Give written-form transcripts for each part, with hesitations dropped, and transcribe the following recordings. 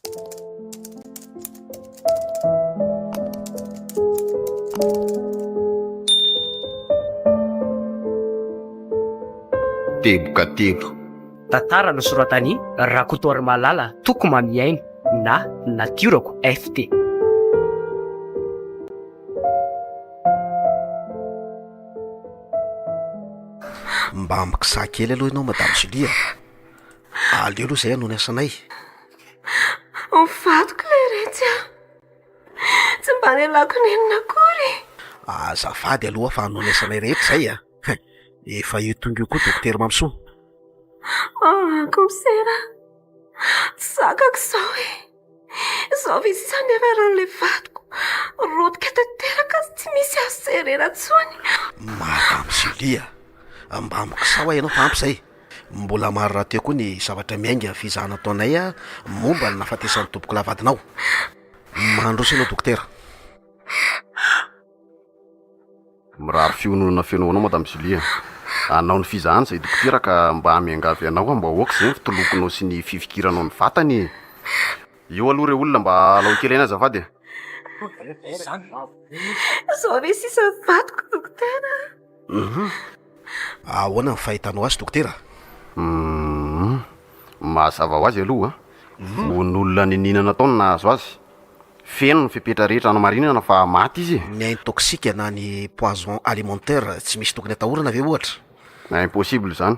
Teboka telo. Tantara nosoratan'i Rakotoarimalala Toky Mamiaina na Natiorako FT. Mba mikisaha kely aloha ianao Madame Julie a! Aleo aloha izay hanao ny asanay. Mivadiko ilay retsy a! Tsy mba nialako nenina akory. Azafady aloha fa hanao ny asanay rehetra izay a! Efa io tonga io koa Dokotera Mamisoa. Ah, kaomisera, tsy zakako izao e! Izao ve sisa ny niafaran'ilay vadiko? Rotika tanteraka sy tsy misy azo jerena intsony. Madame Julie a! Mba mikisao aho ianao fa ampy izay. Mbola maro rahateo koa ny zavatra miainga ny fizahana ataonay momba ny nahafatesan'ny tompokolahy vadinao. Mandroso ianao dokotera. Mirary fiononana feno ho anao Madame Julie a. Hanao ny fizahana izay dokotera ka mba miangavy anao aho mba aoka izay ny fitolokonao sy ny fifikiranao ny vatany e. Eo aloha re olona mba alao kely aina azafady e. Izao ve sisa ny vadiko dokotera? Hum. Ahoana ny fahitanao azy dokotera? Hum. Mazava ho azy aloha a. Vonoan'olona niniana natao no nahazo azy. Feno ny fepetra rehetra hanamarinana fa maty izy e. Ny intoxique na ny poison alimentaire tsy misy tokony atahorana ve ohatra? Impossible izany.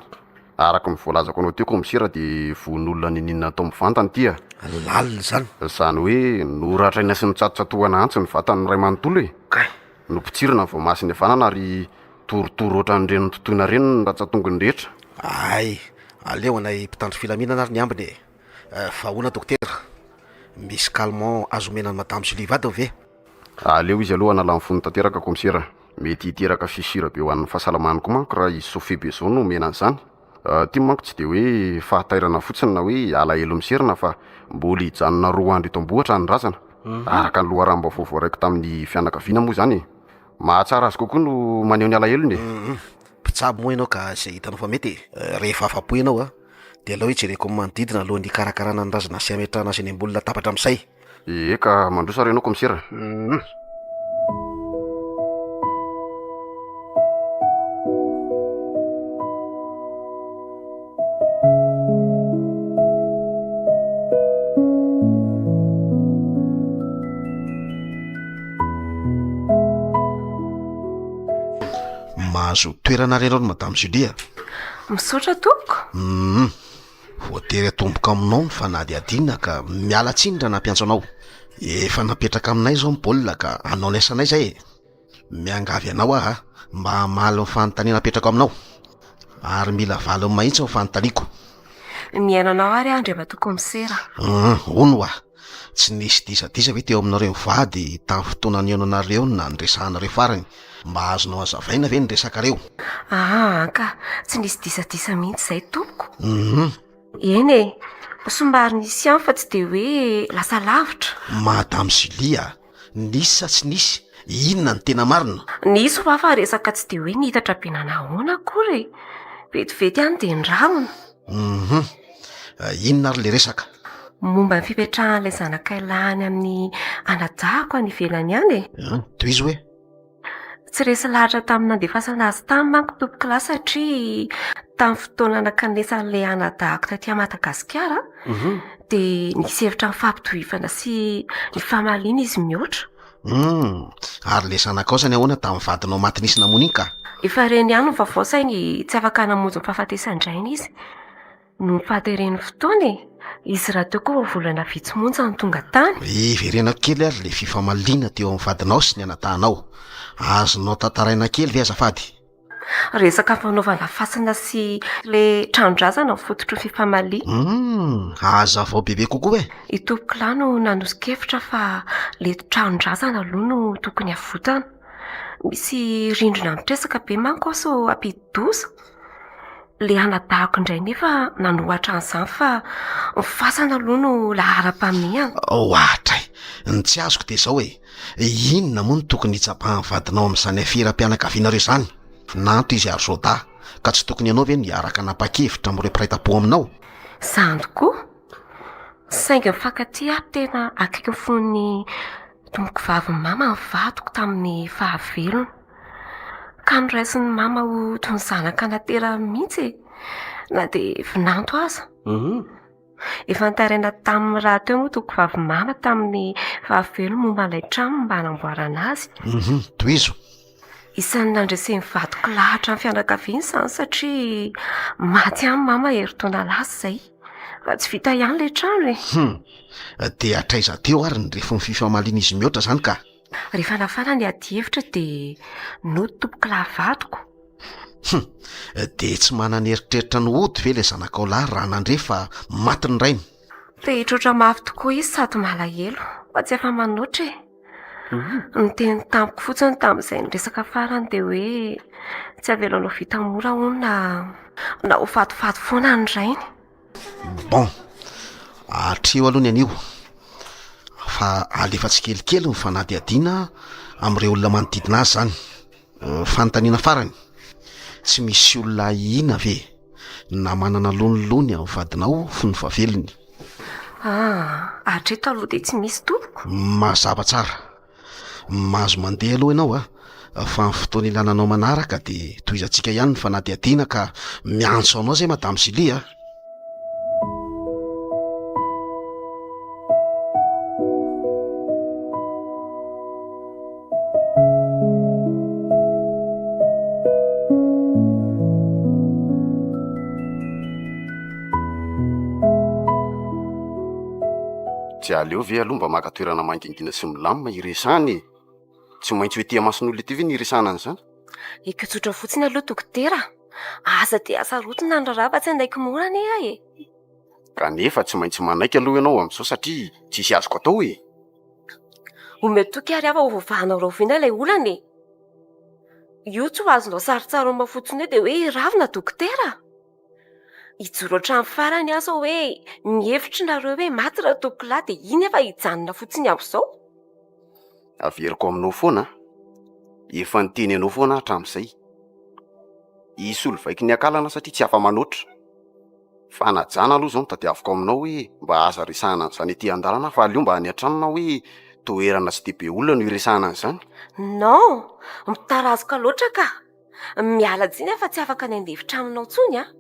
Araka ny voalazako anao teo kaomisera dia vonoan'olona niniana natao mivantana ity a. Lalina izany. Izany hoe noratraina sy notsatotsatohana antsy ny vatany iray manontolo e. Kay. Nopotsirina ny voamasony havanana ary torotoro ohatran'ireny nototoina ireny ny rantsan-tongony rehetra. Hay, aleo anay mpitandro filaminana ary ny ambiny e. Fa ahoana dokotera? Misy calmant azo omena an'i madame Julie vadiny ve? Aleo izy aloha hanala ny fony tanteraka kaomisera. Mety hiteraka fissure be ho an'ny fahasalamany koa manko raha izy sao be zao no omena an'izany. Ity manko tsy dia hoe fahatairana fotsiny na hoe alahelo miserana fa mbola hijanona roa andro eto am-bohitra ny razana. Araka ny loharanom-baovao voaraiko tamin'ny fianakaviana moa izany e. Mahatsara azy kokoa no maneho ny alahelony e. Mpitsabo moa ianao ka izay hitanao fa mety e. Rehefa afa-po ianao a, dia aleo hijereko ny manodidina alohan'ny hikarakarana ny razana sy hametrahana azy eny ambony latabatra amin'izay. Ee ka mandroso ary ianao kaomisera. Mahazo toerana ary ianao ry Madame Julie a! Misaotra tompoko. Humm. Voatery atomboka aminao ny fanadihadiana ka miala tsiny raha nampiantso anao. Efa napetraka aminay izao ny baolina ka hanao ny asanay izay e! Miangavy anao aho mba hamaly ny fanontaniana apetrako aminao. Ary mila valiny mahitsy ny fanontaniako. Mihaino anao ary aho Andriamatoa Kaomisera. Humm, hono hoa. Tsy nisy disadisa ve teo aminareo mivady tamin'ny fotoana nihaonanareo na niresahanareo farany? Mba azonao hazavaina ve ny resakareo? Aa ka, tsy nisy disadisa mihitsy izay tompoko. Humm. Eny e, somary nisy ihany fa tsy dia hoe lasa lavitra. Madame Julie a, nisy sa tsy nisy? Inona no tena marina? Nisy hoa fa resaka tsy dia hoe nitatra be nanahoana akory e. Vetivety ihany dia niravona. Humm. Inona ary le resaka? Momba ny fipetrahan'ilay zanakay lahy any amin'ny anadahako any ivelany any e. Tohizo hoe. Tsy resy lahatra tamin'ny nandefasana azy tany manko tompokolahy satria tamin'ny fotoana nankanesan'ilay anadahako taty Madagasikara dia nisy hevitra nifampitohivana sy nifamaliana izy mihoatra. Humm, ary le zanakao zany ahoana tamin'ny vadinao maty nisy namono iny ka? Efa reny ihany ny vaovao saingy tsy afaka namonjy ny fahafatesan-drainy izy. Noho ny fahateren'ny fotoana e! Izy rahateo koa vao volana vitsy monja no tonga tany. Hiverenako kely ary le fifamaliana teo amin'ny vadinao sy ny anadahinao. Azonao tantaraina kely ve azafady? Resaka fanaovana fasana sy le tranon-drazana no fototry ny fifamaliana. Humm, hazavao bebe kokoa e! I Tompokolahy no nanoso-kevitra fa le tranon-drazana aloha no tokony havotana. Misy rindrina mitresaka be manko ao sao hampidi-doza. Le anadahiko indray nefa nanohatra an'izany fa ny fasana aloha no laharam-pahamehana. Ohatra e! Ny tsy azoko dia izao e! Inona moa no tokony hitsabahan'ny vadinao amin'izany aferam-pianakavianareo izany? Vinanto izy ary sodahy, ka tsy tokony ianao ve no hiaraka hanapa-kevitra amin'ireo mpiray tampo aminao? Izany tokoa! Saingy nifankatia ary tena akaiky fony tompokovavin'i mama ny vadiko tamin'ny fahavelony. Ka noraisin'i mama ho toy ny zanaka naterany mihitsy e, na dia vinanto aza. Efa nitaraina taminy rahateo moa tompokovavin'i mama tamin'ny fahavelony momba ilay trano mba hanamboarana azy. Tohizo. Isan'ny nandresen'ny vadiko lahatra ny fianakaviany izany satria maty ihany mama herintaona lasa izay. Fa tsy vita ihany ilay trano e. Hum! Dia hatraiza teo ary ny refin'ny fifamalian'izy mihoatra izany ka? Rehefa nafana ny adihevitra dia nody tompokolahy vadiko. Hum! Dia tsy manana eritreritra ny hody ve ilay zanakao lahy raha nandre fa maty ny rainy? Te hitroatra mafy tokoa izy sady malahelo fa tsy afa-manoatra e. Niteny tamiko fotsiny tamin'izay niresaka farany dia hoe tsy avelanao vita mora hono na na ho fatifaty foana ny rainy. Bon, hatreo aloha ny anio fa alefa tsikelikely ny fanadihadiana amin'ireo olona manodidina azy izany. Fanontaniana farany, tsy misy olona ahiana ve na manana lonilony amin'ny vadinao fony fahavelony? Ah, hatreto aloha dia tsy misy tompoko. Mazava tsara. Mahazo mandeha aloha ianao a, fa ny fotoana ilana anao manaraka dia tohizantsika ihany ny fanadihadiana ka miantso anao izay Madame Julie a. Tsy aleo ve aloha mba maka toerana mangingina sy milamina hiresahana e? Tsy maintsy ho ety imason'olona ety ve ny hiresahana an'izany? Ekeo tsotra fotsiny aloha dokotera a! Aza dia asarotina ny raharaha fa tsy hanaiky mora anie aho e! Kanefa tsy maintsy manaiky aloha ianao amin'izao satria tsisy azoko atao e! Omeo toky ary aho fa ho voavahanao rahoviana ilay olana e! Io tsy ho azonao sarontsaromina fotsiny eo dia hoe hiravina dokotera a! Hijoro hatramin'ny farany aho sao hoe mihevitra nareo hoe maty Ratompokolahy dia iny efa hijanona fotsiny amin'izao. Averiko aminao foana an! Efa niteny anao foana aho hatramin'izay. Hisolo vaiky ny akalana satria tsy afa-manoatra. Fanajana aloha izao no tadiaviko aminao hoe mba aza resahana an'izany ety an-dalana fa aleo mba any an-trano na hoe toerana tsy dia be olona no hiresahana an'izany. Non! Mitarazoka loatra ka! Miala tsiny aho fa tsy afaka ny handefitra aminao intsony an!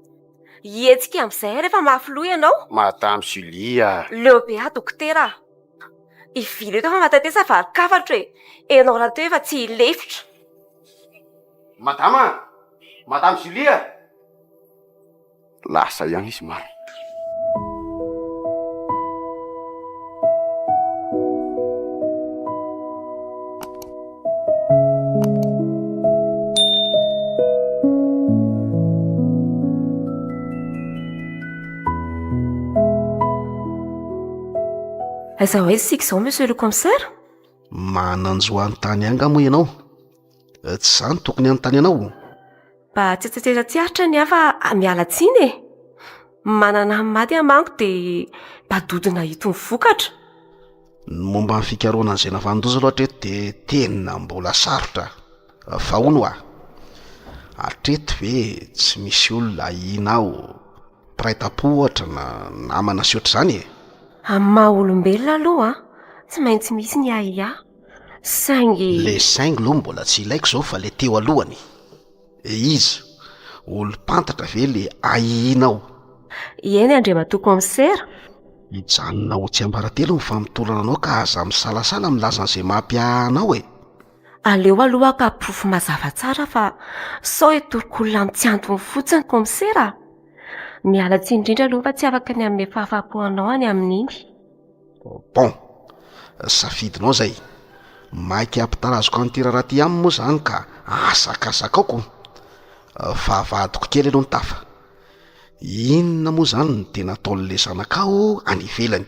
Hihetsika amin'izay aho rehefa mafy loha ianao. Madame Julie a! Leo be aho dokotera a! Hivily eto fa matatesa varin-kafatro e! Ianao rahateo efa tsy hilefitra. Madama a! Madame Julie a! Lasa ihany izy marina. Aiza ho aiza isika izao monsieur le commissaire? Manan-jo hanontany ahy angaha moa ianao? Tsy izaho no tokony hanontany anao. Mba tsy tsetsetra tsy aritra ny ahy fa miala tsiny e! Manana ny maty aho manko dia mba dodona itony vokatra. Ny momba ny fikarohana an'izay navanon-doza aloha hatreto dia tena mbola sarotra. Fa hono hoa, hatreto ve tsy misy olona ahianao mpiray tampo ohatra na namana sy ohatr'izany e? Amin'ny maha olombelona aloha tsy maintsy misy ny ahiahy. Saingy. Le saingy loha mbola tsy ilaiko zao fa le teo alohany e iza? Olom-pantatra ve le ahihinao? Eny Andriamatoa Kaomisera. Hijanona ho tsiambaratelo ny famotorana anao ka aza misalasala milaza an'izay mampiahiahy anao e! Aleo aloha haka porofo mazava tsara fa sao hitoroko olona amin'ny tsy antony fotsiny Kaomisera a! Miala tsiny indrindra aloha fa tsy afaka ny hanome fahafahampo anao any amin'iny. Bon, safidinao zay. Maika hampitarazoka an'ity raharaha ty aminy moa zany ka azakazakaoko. Fa avadiko kely aloha ny tafa. Inona moa zany no tena ataon'le zanakao any ivelany?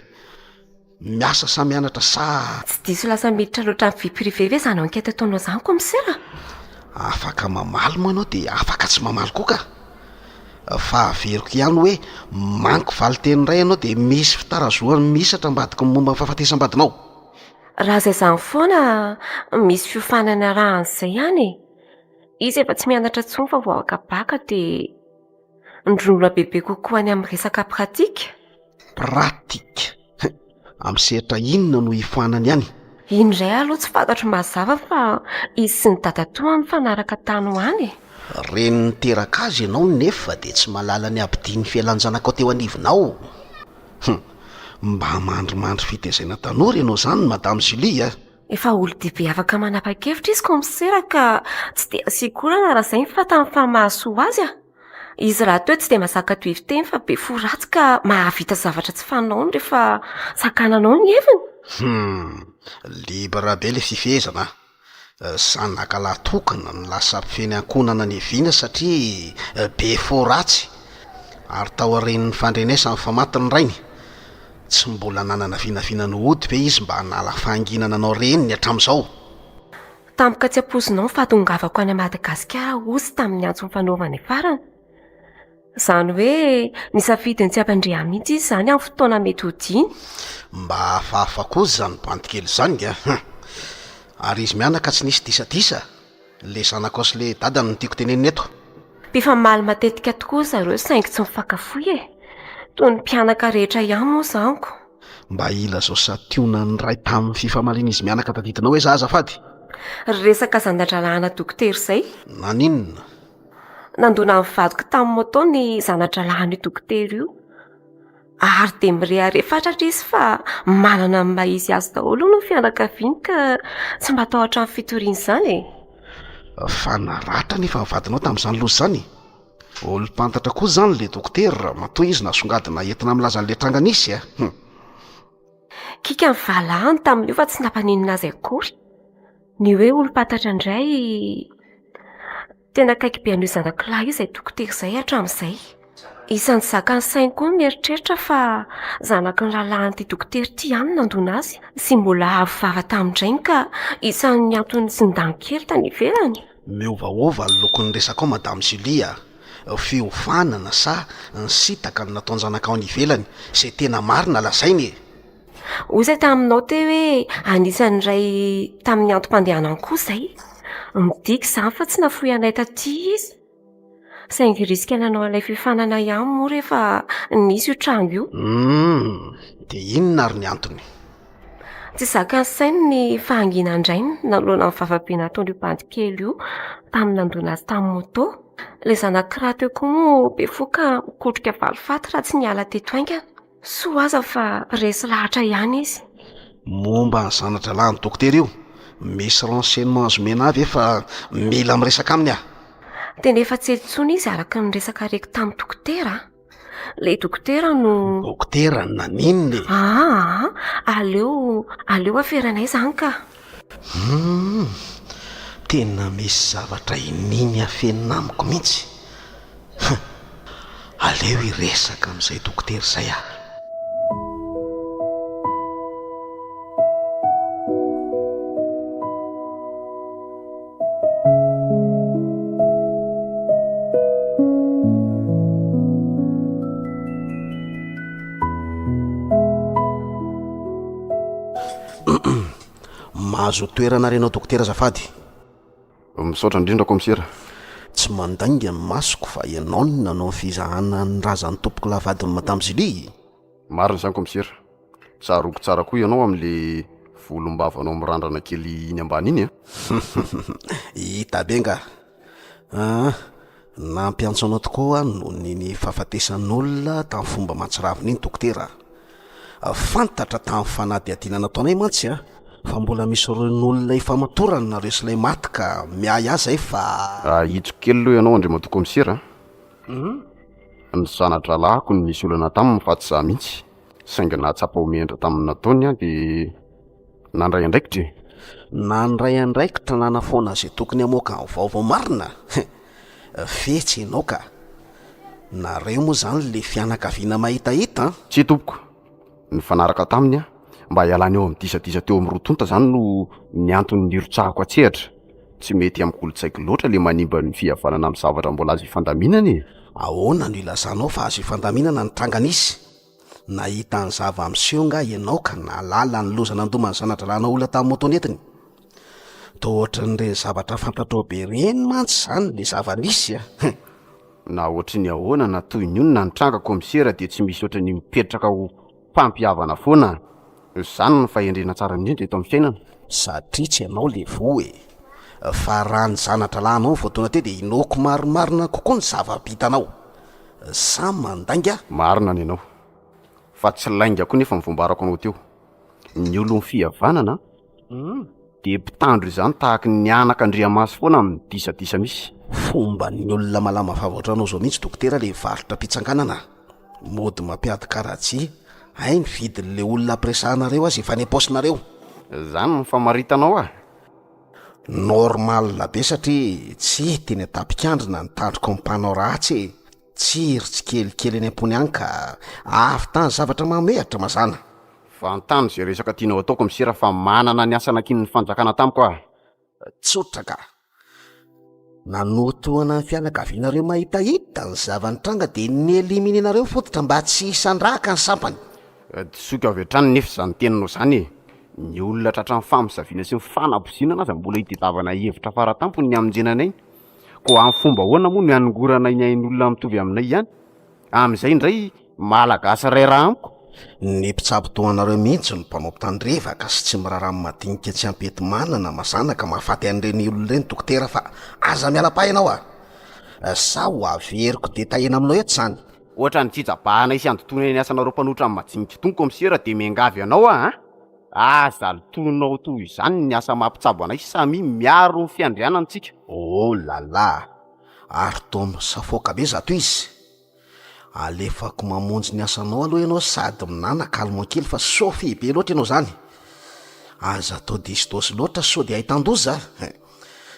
Miasa sa mianatra sa. Tsy diso lasa miditra loatra amin'ny vie privée ve izany enquête ataonao izany commissaire? Afaka mamaly moa ianao dia afaka tsy mamaly koa ka. Fa averiko ihany hoe manko valinteny iray ianao dia misy fitarazohana mihisatra ambadiky ny momba ny fahafatesam-badinao. Raha izay izany foana, misy fiofanana arahan'izay ihany e. Izy efa tsy mianatra intsony fa vao haka bacc dia nirona bebe kokoa any amin'ny resaka pratique. Pratique. Amin'ny sehatra inona no hifoanany any? Iny indray aloha tsy fantatro mazava fa izy sy ny dadatoany nifanaraka tany ho any e. Reny niteraka azy ianao nefa dia tsy mahalala ny abidian'ny fialan-janakao teo anivonao. Hum. Mba mandrimandry fitezaina tanora ianao izany Madame Julie a! Efa olon-dehibe afaka manapa-kevitra izy kaomisera ka tsy dia asiako olana raha izay ny fantany fa mahasoa azy a! Izy rahateo tsy dia mahazaka tohiviteny fa be fo ratsy ka mahavita zavatra tsy fanaony rehefa sakananao ny heviny. Hum! Libre be le fifehezana a! Zanaka lahy tokana no lasa mpifehy ny ankohonana niaviana satria be fo ratsy ary taorian'ny fandrenesany fa maty ny rainy, tsy mbola nanana vinavina ny hody ve izy mba hanala fahanginana anao reniny hatramin'izao? Tampoka tsy ampoizinao ny fahatongavako any Madagasikara hozy tamin'ny antso nifanaovanay farany. Izany hoe nisafidy ny tsy hampandre ahy mihitsy izy izany amin'ny fotoana mety hodiany. Mba hafahafa koa izany bandy kely izany nga. Hum. Ary izy mianaka tsy nisy disadisa? Le zanakao sy le dadany no tiako tenenina eto. Mpifamaly matetika tokoa zareo saingy tsy mifankafoy e. Toy ny mpianaka rehetra ihany moa izany ko. Mba ilazao santionany iray tamin'ny fifamalian'izy mianaka tadidinao hoe za azafady? Ry resaka zana-dralahana dokotera izay. Naninona? Nandona ny vadiko tamin'ny moto ny zana-dralahan'io dokotera io. Ary dia mirehareha fatratra izy fa manana ny maha izy azy daholo hono ny fianakaviany ka tsy matahotra ny fitoriana izany e. Fa naratra anefa ny vadinao tamin'izany loza izany e. Olom-pantatra koa izany ilay dokotera matoa izy nasongadina entina milaza an'ilay tranga nisy a! Hum. Kika ny valahany tamin'io fa tsy nampaninona azy akory. Ny hoe olom-pantatra indray, tena akaiky be an'io zanako lahy io izay dokotera izay hatramin'izay. Isan'ny zakan'ny sainy koa ny mieritreritra fa zanaky ny rahalahin'ity dokotera ity ihany no nandona azy sy mbola avo vava tamin-drainy ka isan'ny antony nisindany kely tany ivelany. Miovaova ny lokon'ny resakao Madame Julie a! Fiofanana sa nisintaka no nataon-janakao any ivelany? Izay tena marina lazaina e! Hoy izay taminao teo hoe anisan'ny iray tamin'ny antom-pandehanany koa izay. Midika izany fa tsy nafoy anay taty izy. Saingy risika nanao an'ilay fiofanana ihany moa rehefa nisy io tranga io. Humm! Dia inona ary ny antony? Tsy zakan'ny sainy ny fahanginan-drainy nanoloana ny vavabe nataon'io bandy kely io tamin'ny nandona azy tamin'ny moto. Ilay zanak'i rahateo koa moa be fo ka mikotrika valifaty raha tsy niala teto haingana. Soa aza fa resy lahatra ihany izy. Momba ny zana-drahalahin'ny dokotera io, misy renseignement azo omena ahy ve fa mila miresaka aminy aho? Tena efa tsy eto intsony izy araka ny resaka reko tamin'ny dokotera a! Ilay dokotera no. Dokotera naninona e? Aa, aleo, aleo aferanay izany ka. Humm, tena misy zavatra iniany afenina amiko mihitsy. Hum, aleo hiresaka amin'izay dokotera izay aho. Mahazo toerana ary ianao dokotera azafady. Misaotra indrindra kaomisera. Tsy mandainga ny masoko fa ianao no nanao ny fizahana ny razan'ny tompokolahy vadin'i madame Julie. Marina izany kaomisera. Tsaroako tsara koa ianao amin'le volombavanao mirandrana kely iny ambany iny a! Hita be nga! Aa! Nampiantso anao tokoa aho noho ny ny fahafatesan'olona tamin'ny fomba mahatsiravina iny dokotera a! Fantatra tamin'ny fanadihadiana nataonay mantsy a! Fa mbola misy rohin'olona ifamatorana nareo sy ilay maty ka miahy ahy zay fa. Ahitsiko kely aloha ianao Andriamatoa Kaomisera a! Ny zana-drahalahiko no nisy olana taminy fa tsy za mihitsy. Saingy nahatsapa ho menatra tamin'ny nataony aho dia nandray andraikitra e! Nandray andraikitra nanafoana izay tokony hamoaka ny vaovao marina? Fetsy ianao ka! Nareo moa izany le fianakaviana mahitahita an! Tsia tompoko, nifanaraka taminy aho mba hialany eo amin'ny disadisa teo amin'ny roa tonta izany no ny antony nirotsahako an-tsehatra. Tsy mety amin'ny kolontsaiko loatra le manimba ny fihavanana amin'ny zavatra mbola azo ifandaminana e! Ahoana no ilazanao fa azo ifandaminana ny tranga nisy? Nahita ny zava-miseho nga ianao ka nahalala ny loza nandoman'ny zana-drahalahinao olona tamin'ny moto nentiny? Toa ohatran'ireny zavatra fantatrao be ireny mantsy izany le zava-nisy a! Hum. Na ohatry ny ahoana na toy ny inona ny tranga kaomisera dia tsy misy ohatry ny mipetraka ho mpampihavana foana. Izany no fahendrena tsara indrindra eto amin'ny fiainana. Satria tsy ianao le voa e. Fa raha ny zana-drahalahinao no voadona teo dia inoako marimarina kokoa ny zava-bitanao. Sa mandainga? Marina ny anao. Fa tsy lainga koa nefa ny voambarako anao teo. Ny olon'ny fihavanana dia mpitandro izany tahaky ny anak'Andriamasy foana amin'ny disadisa misy. Fomban'ny olona malama vava ohatranao zao mihitsy dokotera le varotra pitsanganana. Mody mampiady karajia. Hay ny vidin'le olona ampiresahanareo aza efa any am-paosinareo. Zany ny famaritanao ahy. Normal be satria tsy hita eny an-tapikandrina ny tandroky ny mpanao ratsy e! Tsiry tsikelikely eny am-pony any ka ahavitany zavatra mahamehatra mazàna. Vantany izay resaka tianao atao kaomisera fa manana ny asa nankinin'ny fanjakana tamiko aho. Tsotra ka. Nanotohana ny fianakavianareo mahitahita ny zava-nitranga dia neliminenareo ny fototra mba tsy hisandrahaka ny sampany. Disoiko avy hatrany nefa izany teninao izany e! Ny olona tratran'ny famosaviana sy ny fanabozinana aza mbola itadiavana hevitra faratampony ny hamonjena ny ainy. Koa amin'ny fomba ahoana moa no hanongorana ny ain'olona mitovy aminay ihany? Amin'izay indray Malagasy iray ra amiko. Ny mpitsabo toa anareo mihitsy no mpanao mpitandrevaka sy tsy miraharaha ny madinika tsy ampy enti-manana mazàna ka mahafaty an'ireny olona ireny dokotera fa aza miala pa ianao a! Sa ho averiko detaillena aminao eto izany? Ohatran'ny tsy hijabahanay sy handotoanay ny asanareo mpanohitra amin'ny majinika itony kaomisera dia miangavy anao aho an! Aza lotoinao toy izany ny asa maha mpitsabo anay samia miaro ny fiandrianantsika. Oh là là! Ary toa misafoaka be zato izy! Alefako mamonjy ny asanao aloha ianao sady minana calme kely fa Sophie be loatra ianao zany. Aza atao diso dose loatra sao dia ahitan-doza a!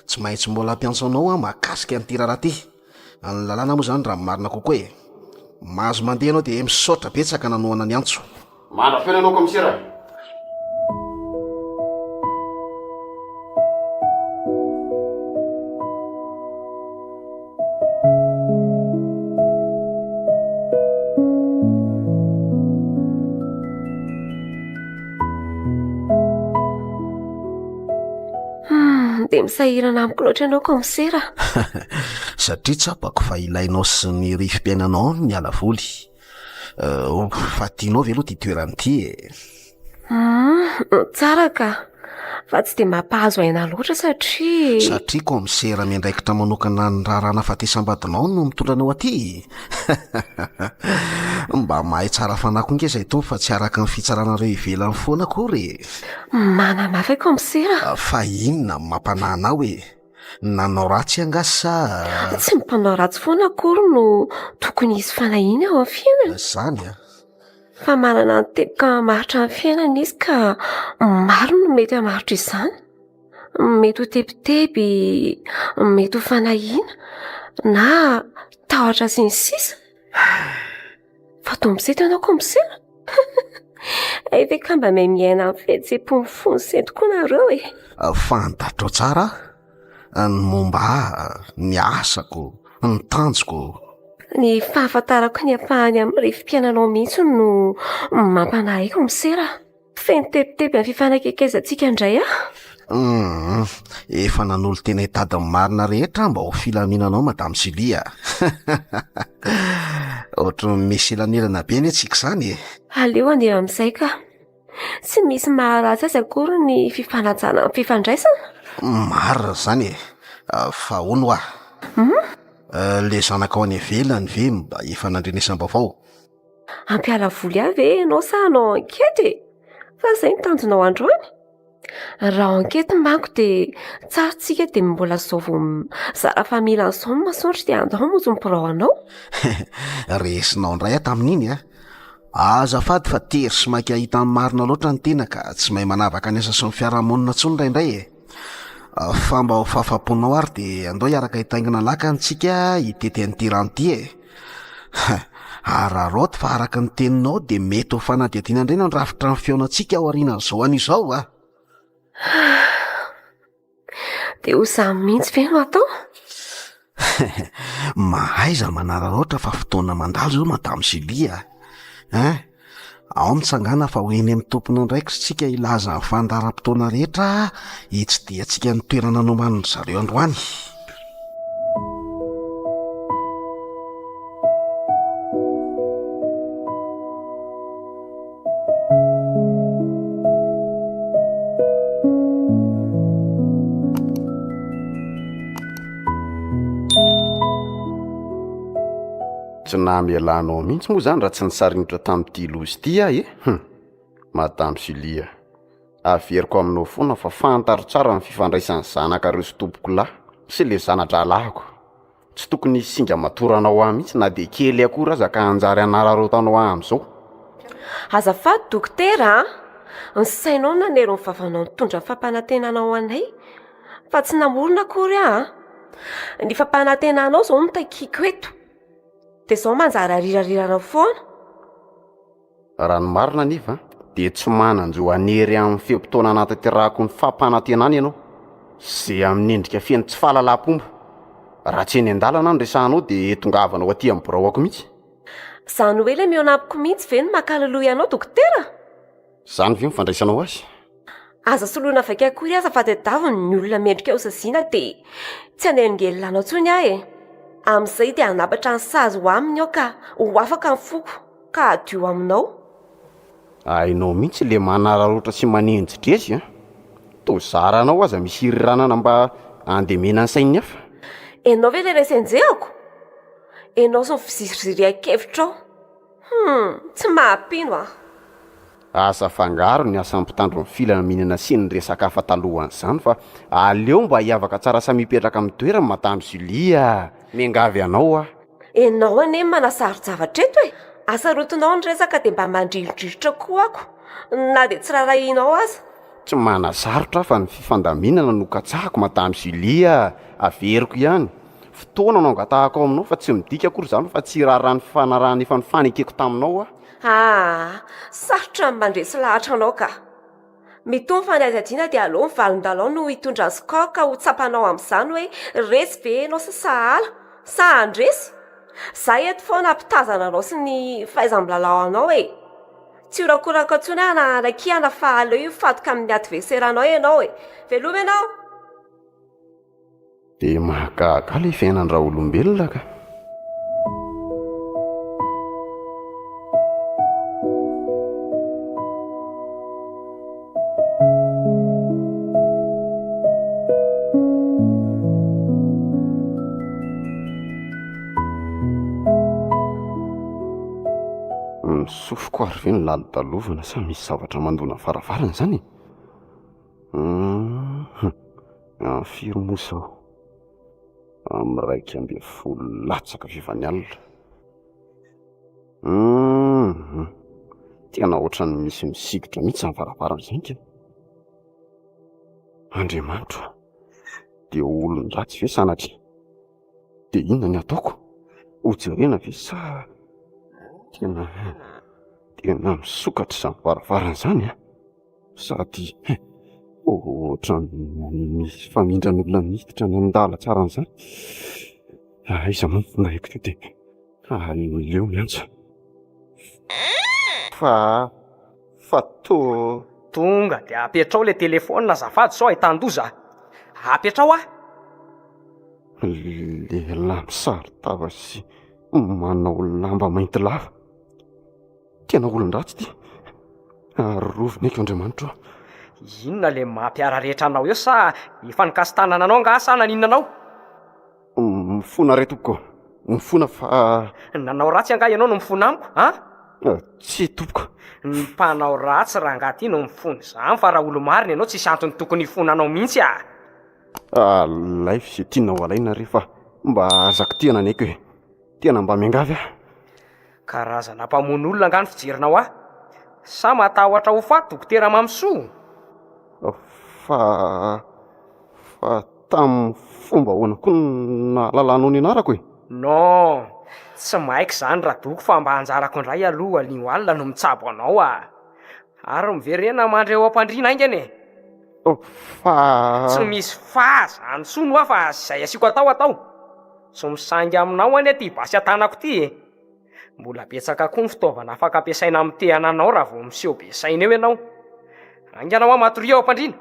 Tsy maintsy mbola hampiantso anao aho mahakasika an'ity raharaha ity. Ny lalàna moa zany raha ny marina kokoa e. Mahazo mandeha ianao dia misaotra betsaka nanohana ny antso. Mandra-peo ianao kaomisera e! Hmm, dia misahirana amiko loatra ianao kaomisera. Satria tsapako fa ilainao sy ny rivo-piainanao ny miala voly. Fa tianao ve aloha ity toerana ity e? Hum, tsara ka. Fa tsy dia mampahazo aina loatra satria. Satria kaomisera miandraikitra manokana ny raharaha nahafatesam-badinao no mitondra anao aty. Mba mahay tsara fanahy koa nge izay itony fa tsy araka ny fitsaranareo ivelany foana akory e. Manamafy kaomisera. Fa inona no mampanahy anao e? Nanao ratsy angaha sa. Tsy ny mpanao ratsy foana akory no tokony hisy fanahiana eo amin'ny fiainana. Izany an. Fa manana ny teboka mamaritra ny fiainana izy ka maro no mety hamaritra izany. Mety ho tebiteby, mety ho fanahiana na tahotra sy ny sisa. Fa toa misento ianao koa misento. Hay ve ka mba mahay miaina amin'ny fihetseham-po mifono sento koa nareo e? Fantatrao tsara ny momba ahy, ny asako, ny tanjoko. Ny fahafantarako ny ampahany amin'ny rivo-piainanao mihitsy no mampanahy ahy kaomisera. Feno tebiteby amin'ny fifanakaikezantsika indray aho. Humm, efa nanolo-tena hitady ny marina rehetra aho mba ho filaminanao Madame Julie a! Ohatran'ny misy elanelana be anie tsika izany e! Aleo handeha amin'izay ka. Tsy misy maharatsy azy akory ny fifanajana ny fifandraisana. Marina izany e! Fa hono hoa? Hum? Ilay zanakao any ivelany ve mba efa nandrenesam-baovao? Hampiala voly ahy ve ianao sa hanao enquête e? Fa izay no tanjonao androany? Raha enquête manko dia tsara tsika dia mbola izao vao mizara fa mila an'izao ny masoandro dia andao hamonjy ny birao anao. Resinao indray aho tamin'iny a! Azafady fa tery sy maika hahita ny marina loatra ny tena ka tsy mahay manavaka ny asa sy ny fiarahamonina intsony indraindray e! Fa mba ho fahafahamponao ary dia andao hiaraka hitaingina lakana tsika hitety an'ity rano ity e! Araraoty fa araka ny teninao dia mety ho fanadihadiana indray no handrafitra ny fihaonantsika ao aorianan'izao anio izao a! Dia ho izany mihitsy ve no atao? Mahaiza manararaotra fa fotoana mandalo izao Madame Julie a! Hein? Ao mitsangàna fa ho eny amin'ny tompon'andraikitra isika hilaza ny fandaharam-potoana rehetra hitsidihantsika ny toerana nomanin-dry zareo androany. Tsy namelanao mihitsy moa izany raha tsy nisaringotra tamin'ity loza ity aho e! Hum! Madame Julie a! Averiko aminao foana fa fantaro tsara ny fifandraisan'ny zanakareo sy tompokolahy sy le zana-drahalahiko. Tsy tokony hisy singa matoranao ahy mihitsy na dia kely akory aza ka hanjary hanararaotanao ahy amin'izao. Azafady dokotera a! Ny sainao no nanery ny vavanao nitondra ny fampanantenana ho anay fa tsy namorona akory aho a! Ny fampanantenanao izao no takiako eto dia izao manjary arirariranao foana. Raha ny marina anefa dia tsy manan-jo hanery amin'ny fe-potoana anatanterahako ny fampanantenana ianao, izay amin'ny endrika feno tsy fahalalam-pomba. Raha tsy eny an-dalana no resahanao dia tongavanao aty amin'ny biraoko mihitsy. Izany hoe ilay mihaona amiko mihitsy ve no maka loloha anao dokotera? Izany ve no fandraisanao azy? Aza soloina vaika akory aza fa tadiavo ny olona mendrika ho saziana dia tsy hanelingelina anao intsony aho e! Amin'izay dia hanapatra ny sazy ho aminy aho ka ho afaka ny foko ka hadio aminao. Hainao mihitsy le manararaotra sy manenji-dresy an! Toa zaranao aza misy hiriranana mba handemena ny sain'ny hafa. Ianao ve ilay resy enjehako? Ianao sy ny fizirizirian-kevitrao. Hum, tsy maha-mpino aho. Aza afangaro ny asan'ny mpitandro ny filaminana sy ny resaka hafa talohan'izany fa aleo mba hiavaka tsara samy hipetraka amin'ny toerany Madame Julie a! Miangavy anao aho. Enao anie no manasaro-javatra eto e! Asarotinao ny resaka dia mba mandrirodrirotra koa ako na dia tsy rarahianao aza. Tsy manasarotra aho fa ny fifandaminana no katsahako Madame Julie a! Averiko ihany. Fotoana no angatahako aminao fa tsy midika akory izany fa tsy hiraharaha ny fifanarahana efa nifanekeko taminao aho. Aa! Sarotra ny mandresy lahatra anao ka! Mitohy ny fanadihadiana dia aleo ny valin-dalao no hitondra ny score ka ho tsapanao amin'izany hoe resy ve ianao sa sahala sa handresy? Za eto foana hampitazana anao sy ny fahaiza-milalao anao e! Tsy horakoraka intsony aho na hanakiana fa aleo hifatoka amin'ny adversaire-nao ianao e! Veloma ianao! Dia mahagaga ilay fiainan-draolombelona ka. Ny sofiko ary ve no lalodalovana sa misy zavatra mandona varavarana izany e? Hum, amin'ny firy moa izao? Amin'ny 11 latsaka fefany alina. Hum, tena ohatran'ny misy misikotra mihitsy izany varavarana izany ka. Andriamanitro, dia olon-dratsy ve sanatria? Dia inona ny ataoko? Hojerena ve sa tena tena misokatra izany varavarana izany an? Sady ohatran'ny misy famindran'olona miditra any an-dalantsara an'izany. Aiza moa ny findaiko ity dia aleo miantso. Fa fa to. Tonga dia apetrao ilay telefaonina azafady sao ahitan-doza. Apetrao ah! Lehilahy misaron-tava sy manao lamba mainty lava. Tena olon-dratsy ity. Arovy ny aiko Andriamanitra ô. Inona le mampiararetra anao eo sa efa nikasi-tanana anao angaha sa naninona anao? Mifona re tompoko, mifona fa. Nanao ratsy angaha ianao no mifona amiko an? Tsia tompoko. Ny mpanao ratsy rangaha ty no mifona izany fa raha olo-marina ianao tsisy antony tokony hifonanao mihitsy ah. Alaivo izay tianao alaina re fa mba aza kitihana ny aiko e. Tena mba miangavy aho. Karazana mpamono olona angaha ny fijerinao ahy? Sa matahotra ho faty Dokotera Mamisoa? Fa, fa tamin'ny fomba ahoana koa no nahalalanao ny anarako e? Non, tsy maika izany Radoko fa mba anjarako indray aloha anio alina no mitsabo anao a! Ary miverena mandry eo am-pandriana haingana e! Fa. Tsy misy fa zany intsony hoa fa izay asiako atao atao. Tsy misangy aminao anie ity basy an-tanako ity e! Mbola betsaka koa ny fitaovana afaka ampiasaina hamotehana anao raha vao miseho be saina eo ianao. Haingana hoa matoria ao am-pandriana.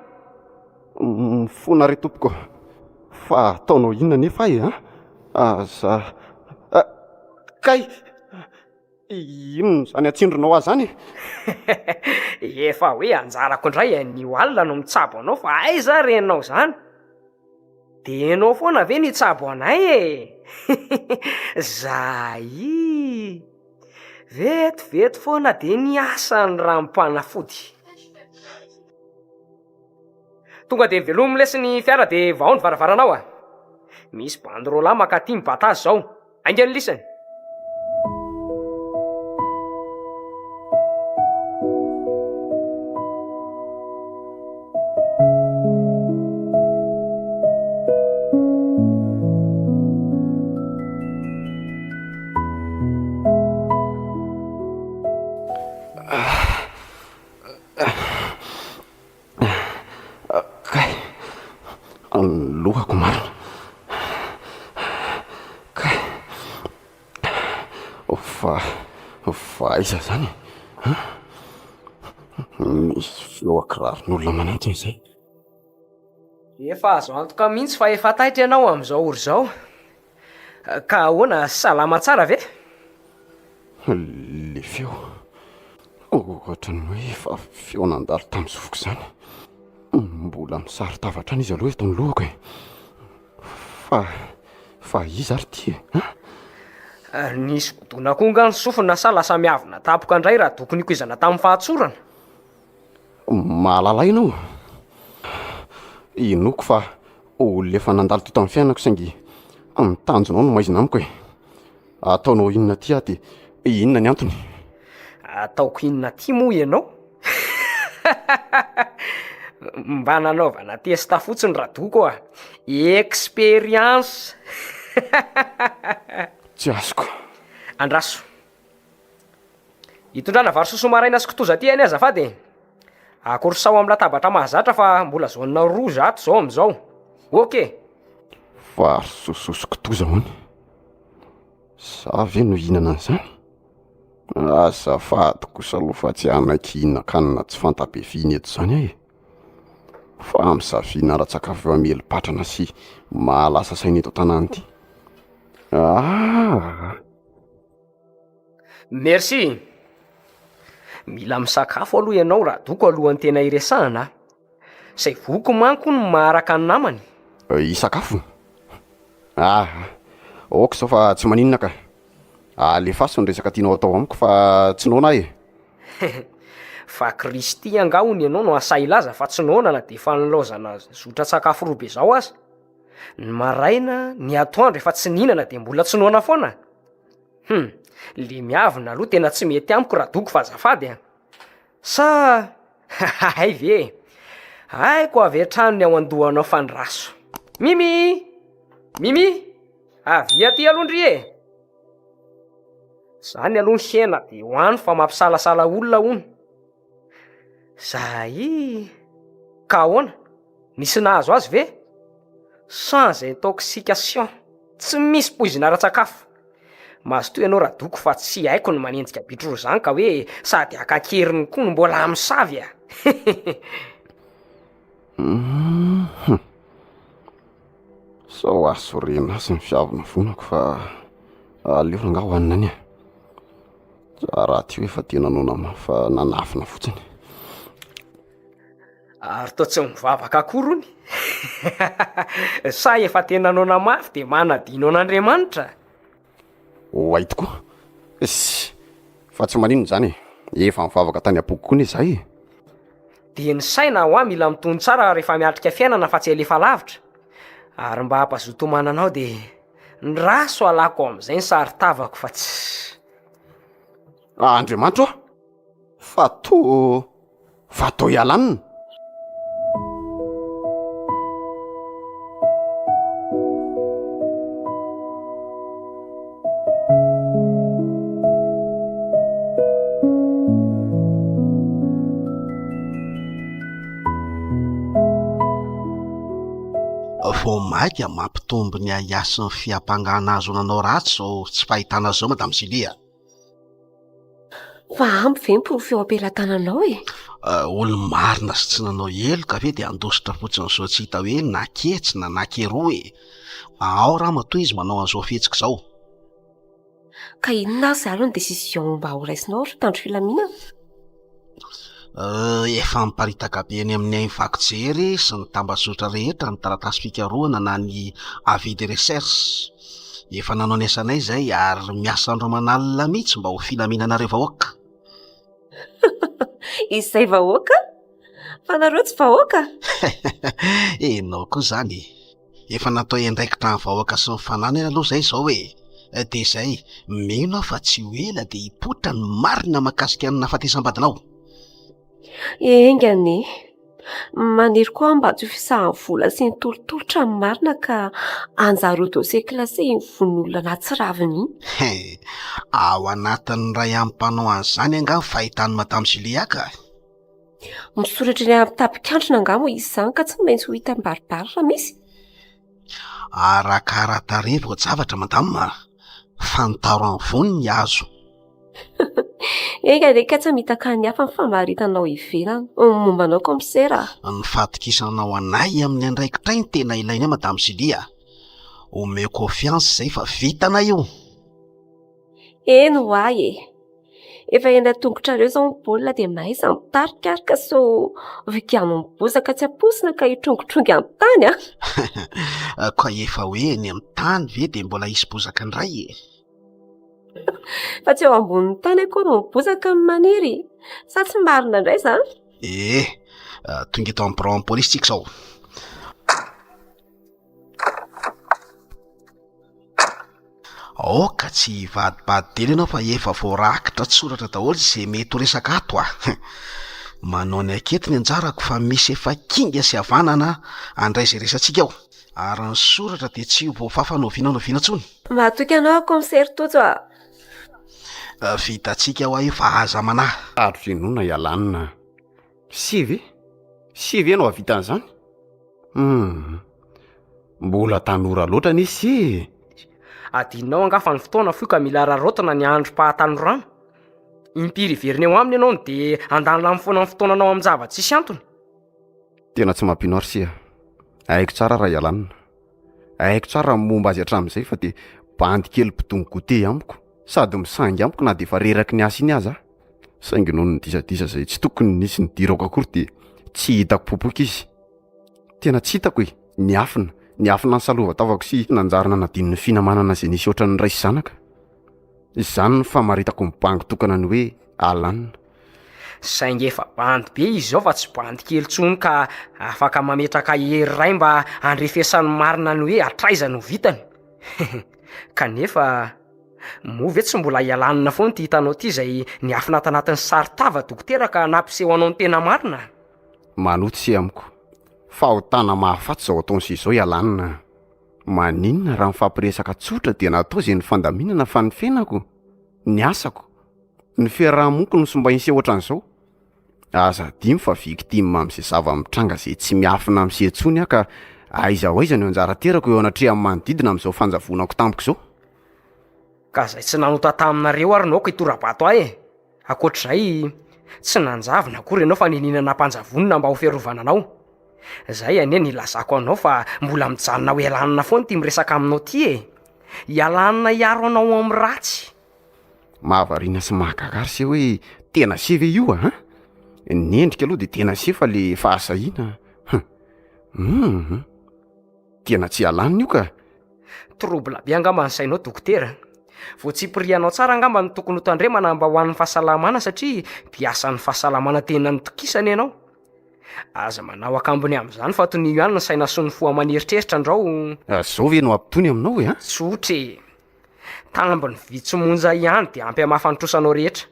Mifona re tompoko fa ataonao inona anefa ahy an? Aza. Kay! Inona izany atsindronao ahy izany e? Efa hoe anjarako indray anio alina no mitsabo anao fa aiza re ianao izany? Dia ianao foana ve no hitsabo anay e? Zay! Vetivety foana dia niasa ny ranom-panafody. Tonga dia velomy lesy ny fiara dia vahao ny varavaranao a! Misy bandy roalahy mankaty mibata azy izao. Haingano lisany! Kay, ny lohako marina. Kay, fa, fa aiza izany e? An? Misy feo an-kiraron'olona manantona izay. Efa azo antoka mihitsy fa efa taitra ianao amin'izao ora izao. Ka ahoana, salama tsara ve? Le feo, ohatran'ny hoe efa feo nandalo tamin'ny sofiko izany. Mbola misaron-tava hatrany izy aloha eto amin'ny lohako e. Fa, fa iza ary ity e? An? Nisy voadona koa nga ny sofina sa lasa miavona tampoka indray raha doko nikoizana tamin'ny fahatsorana? Mahalala ianao? Inoako fa olona efa nandalo teto amin'ny fiainako saingy ny tanjonao no maizina amiko e. Ataonao inona aty aho dia inona ny antony? Ataoko inona aty moa ianao? Mba nanaovana test fotsiny Radoko a! Expérience! Tsy azoko. Andraso. Itondrana vary sosoa maraina sy kitoza aty anie azafady e! Akorsao amin'ny latabatra mahazatra fa mbola zone rouge ato zao amin'izao. Ok! Vary sosoa sy kitoza hono? Za ve no hihinana an'izany? Azafady kosa aloha fa tsy hanaiky hihinan-kanina tsy fanta-be fihina eto izany aho e! Fa misaviana ara-tsakafo efa mieli-patrana sy mahalasa saina eto an-tanàna ity. Ah! Merci! Mila misakafo aloha ianao Radoko alohan'ny tena hiresahana a! Izay voky manko hono maharaka ny namany. Hisakafo? Ah! Ok izao fa tsy maninona ka. Alefaso ny resaka tianao atao amiko fa tsy noana aho e! Fa Kristy angaha hono ianao no asahy hilaza fa tsy noana na dia efa nilaozana zotran-tsakafo roa be izao aza? Ny maraina, ny atoandro efa tsy nihinana dia mbola tsy noana foana? Hum, le miavona aloha tena tsy mety amiko Radoko fa azafady a! Sa hay ve e! Haiko avy hatrany ny ao an-dohanao fa niraso. Mimi! Mimi! Avia aty aloha ndry e! Zany aloha ny hena de hoano fa mampisalasala olona hono. Zay! Ka ahoana? Nisy nahazo azy ve? Sans intoxication, tsy misy poizina ara-tsakafo. Mazotoa ianao Radoko fa tsy haiko ny manenjika bitro roa zany ka hoe sady haka an-keriny koa no mbola hamosavy a! Hum. Sao hahasorena azy ny fiavonavonako fa aleo rangaha hohanina any e. Za rahateo efa tena noana mafy fa nanafina fotsiny. Ary toa tsy mivavaka akory hono. Sa efa tena noana mafy dia manadino an'Andriamanitra? Oay tokoa. Ss, fa tsy maninona izany e. Efa nivavaka tany am-poko koa anie izahay e. Dia ny saina hoa mila mitony tsara rehefa miatrika fiainana fa tsy alefa lavitra. Ary mba hampazoto homana anao dia ny raso alako amin'izay ny saron-tavako fa tsy. Andriamanitra ô! Fa toa fa toa ialanina. Vao maika mampitombo ny ahiahy sy ny fiampangana azy ho nanao ratsy izao tsy fahitana azy izao Madame Julie a! Fa ampy ve ny porofo eo am-pelatananao e? Olo-marina sy tsy nanao heloka ve dia handositra fotsiny izao tsy hita hoe naketsy na nakeroa e! Ao ramatoa izy manao an'izao fihetsika izao. Ka inona ary izany no décision mba ho raisinao ry mpitandro filaminana? Efa miparitaka be eny amin'ny haino vaky jery sy ny tambazotra rehetra ny taratasy fikarohana na ny avis de recherche. Efa nanao ny asanay izay ary miasa andro aman'alina mihitsy mba ho filaminanareo vahoaka. Izay vahoaka? Fa nareo tsy vahoaka? Enao koa izany e! Efa natao hiandraikitra ny vahoaka sy ny fananany aloha izay izao e! Dia izay, mino aho fa tsy ho ela dia hipoitra ny marina mahakasika ny nahafatesam-badinao. Enga anie. Maniry koa aho mba tsy ho fisahan'ny vola sy ny tolotolotra ny marina ka hanjary ho dossier classé iny vononolona nahatsiravina iny. He, ao anatin'ny iray amin'ny mpanao an'izany angaha ny fahitan'i Madame Julia ka? Misoratra eny amin'ny tapikandrina angaha moa izy izany ka tsy maintsy ho hita mibaribary raha misy? Arakara-tarehy voa-javatra Madame a! Fantaro amin'ny voany ny hazo. Enga anie ka tsy hamitaka ny hafa ny famaritanao ivelany ny momba anao kaomisera a! Ny fahatokisanao anay amin'ny andraikitray no tena ilainay Madame Julie a! Omeo confiance izay fa vitanay io! Eny ho ahy e! Efa eny an-tongotrareo izao ny baolina dia mahaiza mitarika ary ka sao vikian'ny bozaka tsy ampoizina ka hitrongitrongy amin'ny tany a! Ka efa hoe eny amin'ny tany ve dia mbola hisy bozaka indray e! Fa tsy eo ambonin'ny tany akory ny bozaka no maniry, sa tsy marina indray izany? Ee, tonga eto amin'ny biraon'ny polisy tsika izao. Aoka tsy hivadibadidena ianao fa efa voarakitra an-tsoratra daholo izay mety ho resaka ato a! Manao ny ankety ny anjarako fa misy efa kinga sy havanana handray izay resatsika ao. Ary ny soratra dia tsy ho voafafa n'oviana n'oviana intsony. Matoky anao aho kaomisery Tojo a! Vitantsika hoa io fa aza manahy. Ary f'inona ialana? Sy ve? Sy ve no hahavita an'izany? Hum. Mbola tanora loatra anie sy e! Adinonao angaha fa ny fotoana fohy ka mila araraotina ny androm-pahatanorana? Impiry hiverina eo aminy ianao no dia handany lany foana ny fotoananao amin-java-tsisy antony? Tena tsy mampino ahy ry sia. Haiko tsara raha ialana. Haiko tsara ny momba azy hatramin'izay fa dia bandy kely mpidongy goûter amiko sady misangy amiko na dia efa reraky ny asa iny aza aho. Saingy noho ny disadisa izay tsy tokony nisy nidirako akory dia tsy hitako popoka izy. Tena tsy hitako e! Niafina, niafina nisalova-tavako sy nanjary nanadino ny finamanana izay nisy ohatran'ny ray sy zanaka. Izany no famaritako mibango tokana ny hoe Alan. Saingy efa bandy be izy izao fa tsy bandy kely intsony ka afaka mametraka hery iray mba handrefesany marina ny hoe hatraiza no vitany. Kanefa, moa ve tsy mbola hialanina foana ity hitanao ity izay niafina tanatin'ny saron-tava dokotera ka nampiseho anao ny tena marina? Manohy tsy amiko. Fahotana mahafaty izao ataony sy izao ialana. Maninona raha mifampiresaka tsotra dia natao izay nifandaminana fa ny fiainako, ny asako, ny fiaraha-moniko no simbain'i se ohatran'izao? Aza adino fa victime amin'izay zava-mitranga izay tsy miafina amin'i se intsony aho ka aiza ho aiza no anjara toerako eo anatrehan'ny manodidina amin'izao fanjavonako tampoka izao? Ka izay tsy nanota taminareo ary no aoka hitora-bato ahy e! Ankoatr'izay, tsy nanjavona akory ianao fa niniana nampanjavonina mba ho fiarovana anao. Izay anie no ilazako anao fa mbola mijanona ho Elanina foana ity miresaka aminao ity e! Ialana hiaro anao amin'ny ratsy. Mahavariana sy mahagaga ary se hoe tena se ve io a? Ny endrika aloha de tena se fa le fahasahiana hum! Hum! Tena tsy alanina io ka! Trouble be angamba ny sainao dokotera. Voatsipirianao tsara angamba ny tokony ho tandremana mba ho an'ny fahasalamana satria mpiasan'ny fahasalamana tena nitokisana ianao. Aza manao akambony amin'izany fa tonio ihany ny saina sy ny fo aman'eritreritra andrao. Zao ve no hampitony aminao e a? Tsotra e! Tambiny vitsy monja ihany dia ampy hamafa ny trosanao rehetra.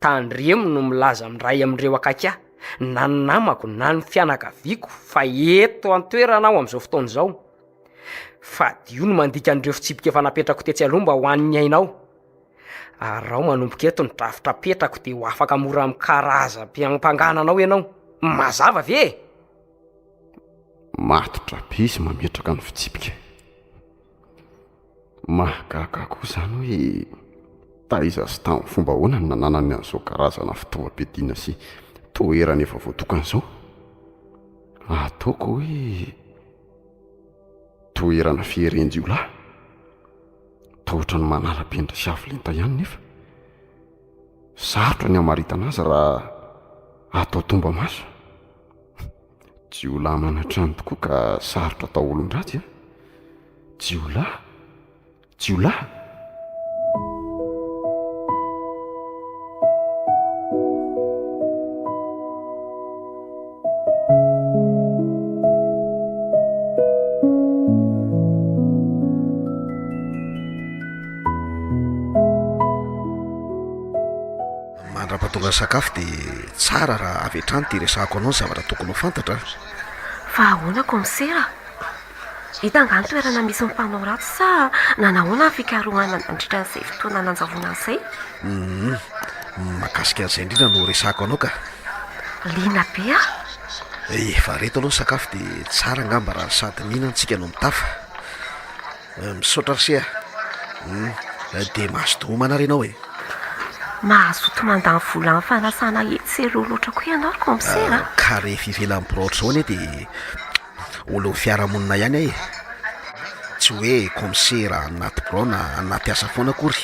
Tandremo no milaza amin'ny ray amin'ireo akaiky ahy, na ny namako na ny fianakaviako fa eto an-toerana aho amin'izao fotoana izao. Fadio ny mandika an'ireo fitsipika efa napetrako tetsy aloha mba ho an'ny ainao. Araho manomboka eto ny drafitra apetrako dia ho afaka mora amin'ny karazam-piampangana anao ianao. Mazava ve e? Matotra be izy mametraka ny fitsipika. Mahagaga koa izany hoe taiza sy tamin'ny fomba ahoana no nananany an'izao karazana fitaovam-piadiana sy toerana efa voatokana izao. Ataoko hoe toerana fieren-jiolahy. Toa ohatran'ny manala be an-dry Siavolenta ihany nefa. Sarotra ny hamaritana azy raha atao tomba-maso. Jiolahy manan-trano tokoa ka sarotra atao olon-dratsy a! Jiolahy? Jiolahy? Mandra-pahatonga ny sakafo dia tsara raha avy hatrany ity resahako anao ny zavatra tokony ho fantatra a. Fa ahoana kaomisera? Hita angaha ny toerana misy ny mpanao ratsy sa nanahoana ny fikarohana nandritra an'izay fotoana nanjavonana izay? Humm, mahakasika an'izay indrindra no resahako anao ka. Liana be aho. Efa reto aloha ny sakafo dia tsara angamba raha sady mihinana tsika no mitafa. Misaotra ry se a! Humm, dia mazotoa homana ary ianao e! Mazoto mandany vola amin'ny fanasana etsy sy eroa loatra koa ianao ry kaomisera a! Ka rehefa ivelan'ny birao ohatr'izao anie dia olon'ny fiarahamonina ihany aho e! Tsy hoe kaomisera anaty birao na anaty asa foana akory.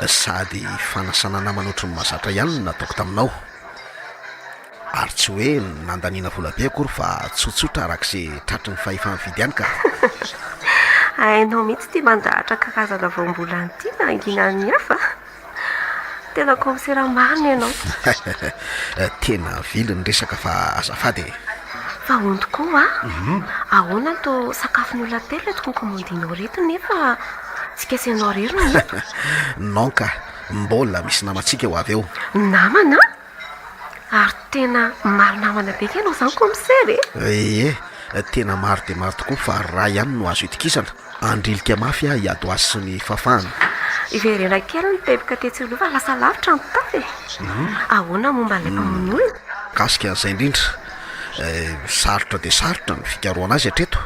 Sady fanasana namana ohatry ny mahazatra ihany no nataoko taminao. Ary tsy hoe nandaniana vola be akory fa tsotsotra araka izay tratry ny fahefa-mividy ihany ka. Hainao mihitsy ity mandahatra karazana voambolana ity mangina ny hafa. Tena kaomisera marina ianao. Tena vily ny resaka fa azafady e. Fa hono tokoa a! Ahoana no toa sakafon'ny olona telo ireto kaomaondinao ireto nefa tsy kasainao irery no eto? Non ka, mbola misy namantsika ho avy eo. Namana? Ary tena maro namana be kay ianao izany kaomisera e! Ie, tena maro dia maro tokoa fa ray ihany no azo itokisana. Andrilika mafy aho hiady ho azy sy ny fahafahana. Hiverena kely ny teboka tetsy aloha fa lasa lavitra ny tafa e! Ahoana momba an'ilay mpamono olona? Mikasika an'izay indrindra, sarotra dia sarotra ny fikarohana azy hatreto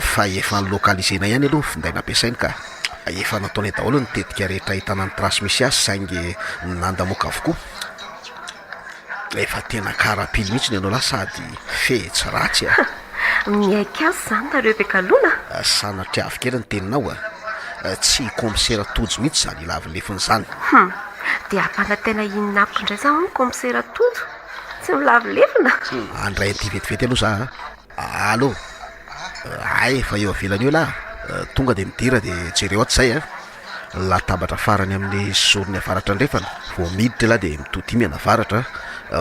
fa efa ni-localiser-na ihany aloha ny finday nampiasainy ka. Efa nataonay daholo ny tetika rehetra ahitana ny trace misy azy saingy nandamoaka avokoa. Efa tena karapilo mihitsy ny anao lahy sady fetsy ratsy a! Miaiky azy izany nareo be galona? Sanatria avy kely ny teninao a! Tsy kaomisera Tojo mihitsy izany ilavo lefiny izany. Hum! Dia hampanantena inona amiko indray izany hono kaomisera Tojo? Tsy milavo lefona? Handray an'ity vetivety aloha za a! Allo! Hay efa eo avelany eo lah! Tonga dia midira dia jereo ato izay a! Latabatra farany amin'ny zorony avaratra andrefana, vao miditra elah dia mitodia mianavaratra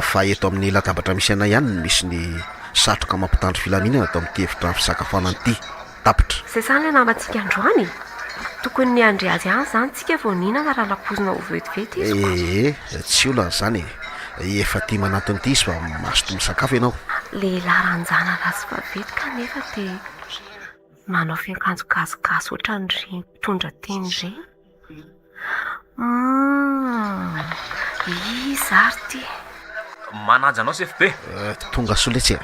fa eto amin'ny latabatra misy anay ihany no misy ny satroka mampitandro filaminana ato amin'ity efitrano fisakafoanana ity. Tapitra. Izay izany ilay namantsika androany e! Tokony niandry azy ihany izany tsika vao nihinana raha nampoizina ho vetivety izy ko. Ee, tsy olana izany e! Efa tia manantona ity izy fa mazotoa misakafo ianao. Lehilahy ranjanana sy vaventy kanefa dia manao fiakanjo gasigasy ohatran'ireny mpitondra teny ireny. Humm! Iza ary ity? Manaja anao sefo be. Tonga soa letsy a!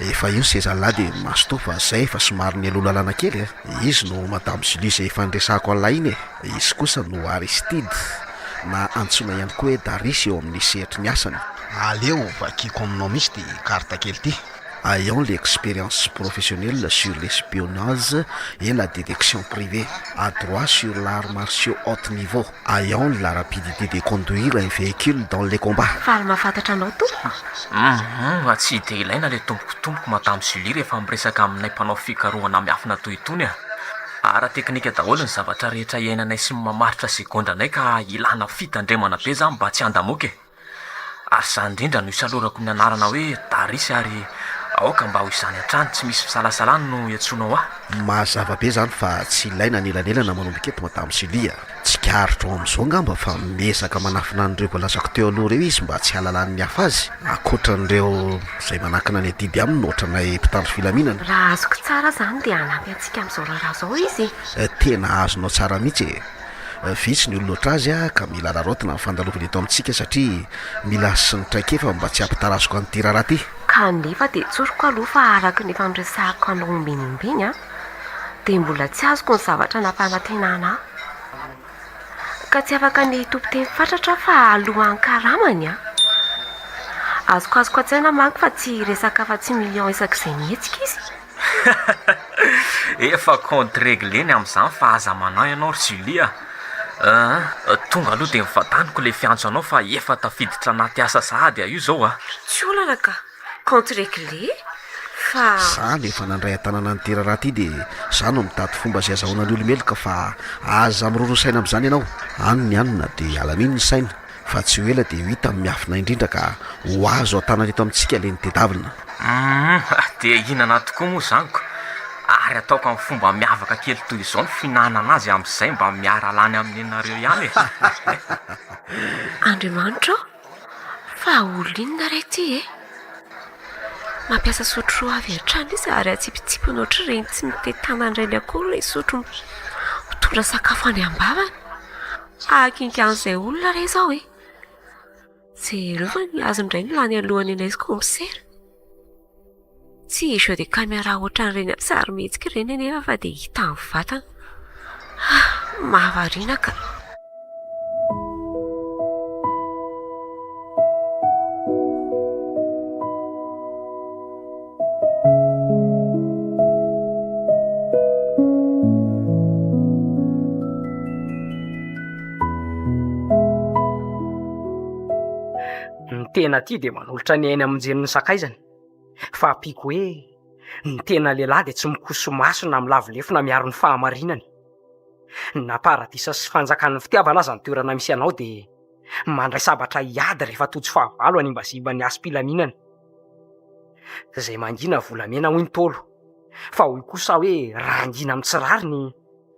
Efa io ny sezan'lah dia mazotoa fa zay efa somary nialoha lalana kely a! Izy no madame Julie izay efa niresahako an'lah iny e! Izy kosa no Aristide na antsoina ihany koa hoe Daris eo amin'ny sehatry ny asany. Aleo vakiako aminao mihitsy ity carte kely ity. Ayant l'expérience professionnelle sur l'espionnage et la détection privée, adroit sur l'art martiaux haute niveau, ayant la rapidité de conduire un véhicule dans les combats. Faly mahafantatra anao tompoko. Humm tsy dia ilaina le tompoko tompoko madame Julie rehefa miresaka aminay mpanao fikarohana miafina toy itony a! Ara-teknika daholo ny zavatra rehetra iainanay sy ny mamaritra segondra anay ka ilana fitandremana be zany mba tsy handamoaka e! Ary izany indrindra no isalorako ny anarana hoe Darisy ary aoka mba ho izany hatrany tsy misy fisalasalana no iantsoanao ahy. Mazava be izany fa tsy ilaina ny elanelana manomboka eto Madame Julie a! Tsikaritra ao amin'izao angamba fa miezaka manafina an'ireo voalazako teo aloha ireo izy mba tsy hahalalan'ny hafa azy, ankoatra an'ireo izay manankina ny adidy aminy ohatranay mpitandro filaminana. Raha azoko tsara izany dia hanampy antsika amin'izao raharaha izao izy e! Tena azonao tsara mihitsy e! Vitsy ny olona ohatr'azy ka mila araraotina ny fandalovany eto amintsika satria mila azy sy ny traikefa mba tsy hampitarazoka an'ity raharaha ity. Kanefa dia tsoriko aloha fa araka ny efa noresahako anao ombeny ombeny dia mbola tsy azoko ny zavatra nampanantenana ahy. Ka tsy afaka ny hitompo teny fatratra aho fa alohan'ny karamany an! Azokazoko an-tsaina manko fa tsy hiresaka afa-tsy millions isak'izay mihetsika izy. Efa compte réglé ny amin'izany fa aza manahy ianao ry Julie a! Aa tonga aloha dia mivataniko ilay fiantso anao fa efa tafiditra anaty asa sahady aho io izao a! Tsy olana ka! Compte réglé? Fa. Za no efa nandray an-tanana an'ity raharaha ity dia za no mitady fomba izay azahoana ny olo-meloka fa aza miroro saina amin'izany ianao. Any ny anona dia alamino ny saina fa tsy ho ela dia ho hita ny miafina indrindra ka ho azo an-tanana eto amintsika ilay notedavina. Humm dia hihinana tokoa moa izany ko! Ary ataoko amin'ny fomba miavaka kely toy izao ny fihinanana azy amin'izay mba miara-lany amin'ny anareo ihany e! Andriamanitra ô! Fa olona inona re ity e? Mampiasa sotro roa avy hatrany izy ary atsipitsipiny ohatr'ireny tsy mitety tanan-drainy akory ilay sotro mitondra sakafo any am-bavany. Hahakingan'izay olona re izao e! Jereo fa ny azy indray no lany alohan'ny anay sy kaomisera. Tsy jeu de caméra ohatran'ireny amin'ny sarimihetsika ireny anefa fa dia hita amin'ny vatana. Ah, mahavariana ka. Ny tena tia dia manolotra ny ainy hamonjeny ny sakaizany. Fa ampiako hoe, ny tena lehilahy dia tsy mikoso-maso na milavo lefona miaro ny fahamarinany. Na paradisa sy fanjakan'ny fitiavana aza ny toerana misy anao dia mandray sabatra hiady rehefa tojo fahavalo hanimbazimba ny hasim-pilaminana. Izay mangina volamena hoy ny Ntaolo, fa hoy kosa hoe raha hangina amin'ny tsy rariny,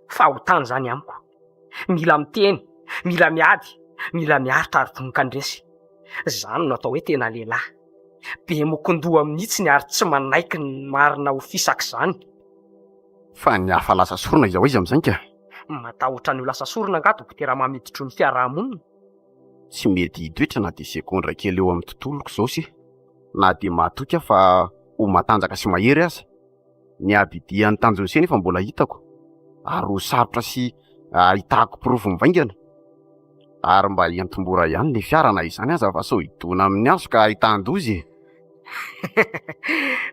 fahotana izany amiko. Mila miteny, mila miady, mila miaritra ary vonon-kandresy. Izany no atao hoe tena lehilahy. Be mokondoha mihitsiny ary tsy manaiky ny marina ho fisak'izany. Fa ny hafa lasa sorona izao aiza amin'izany ka? Matahotra ny ho lasa sorona angaha dokotera mamiditro ny fiarahamonina? Tsy mety hitoetra na dia segondra kely eo amin'ny tontoloko izao se, na dia mahatoky aho fa ho matanjaka sy mahery aza. Ny habibian'ny tanjon'i se nefa mbola hitako, ary ho sarotra sy ahitako porofo mivaingana. Ary mba ento-mora ihany le fiara na izany aza fa sao hidona amin'ny hazo ka ahitan-doza e!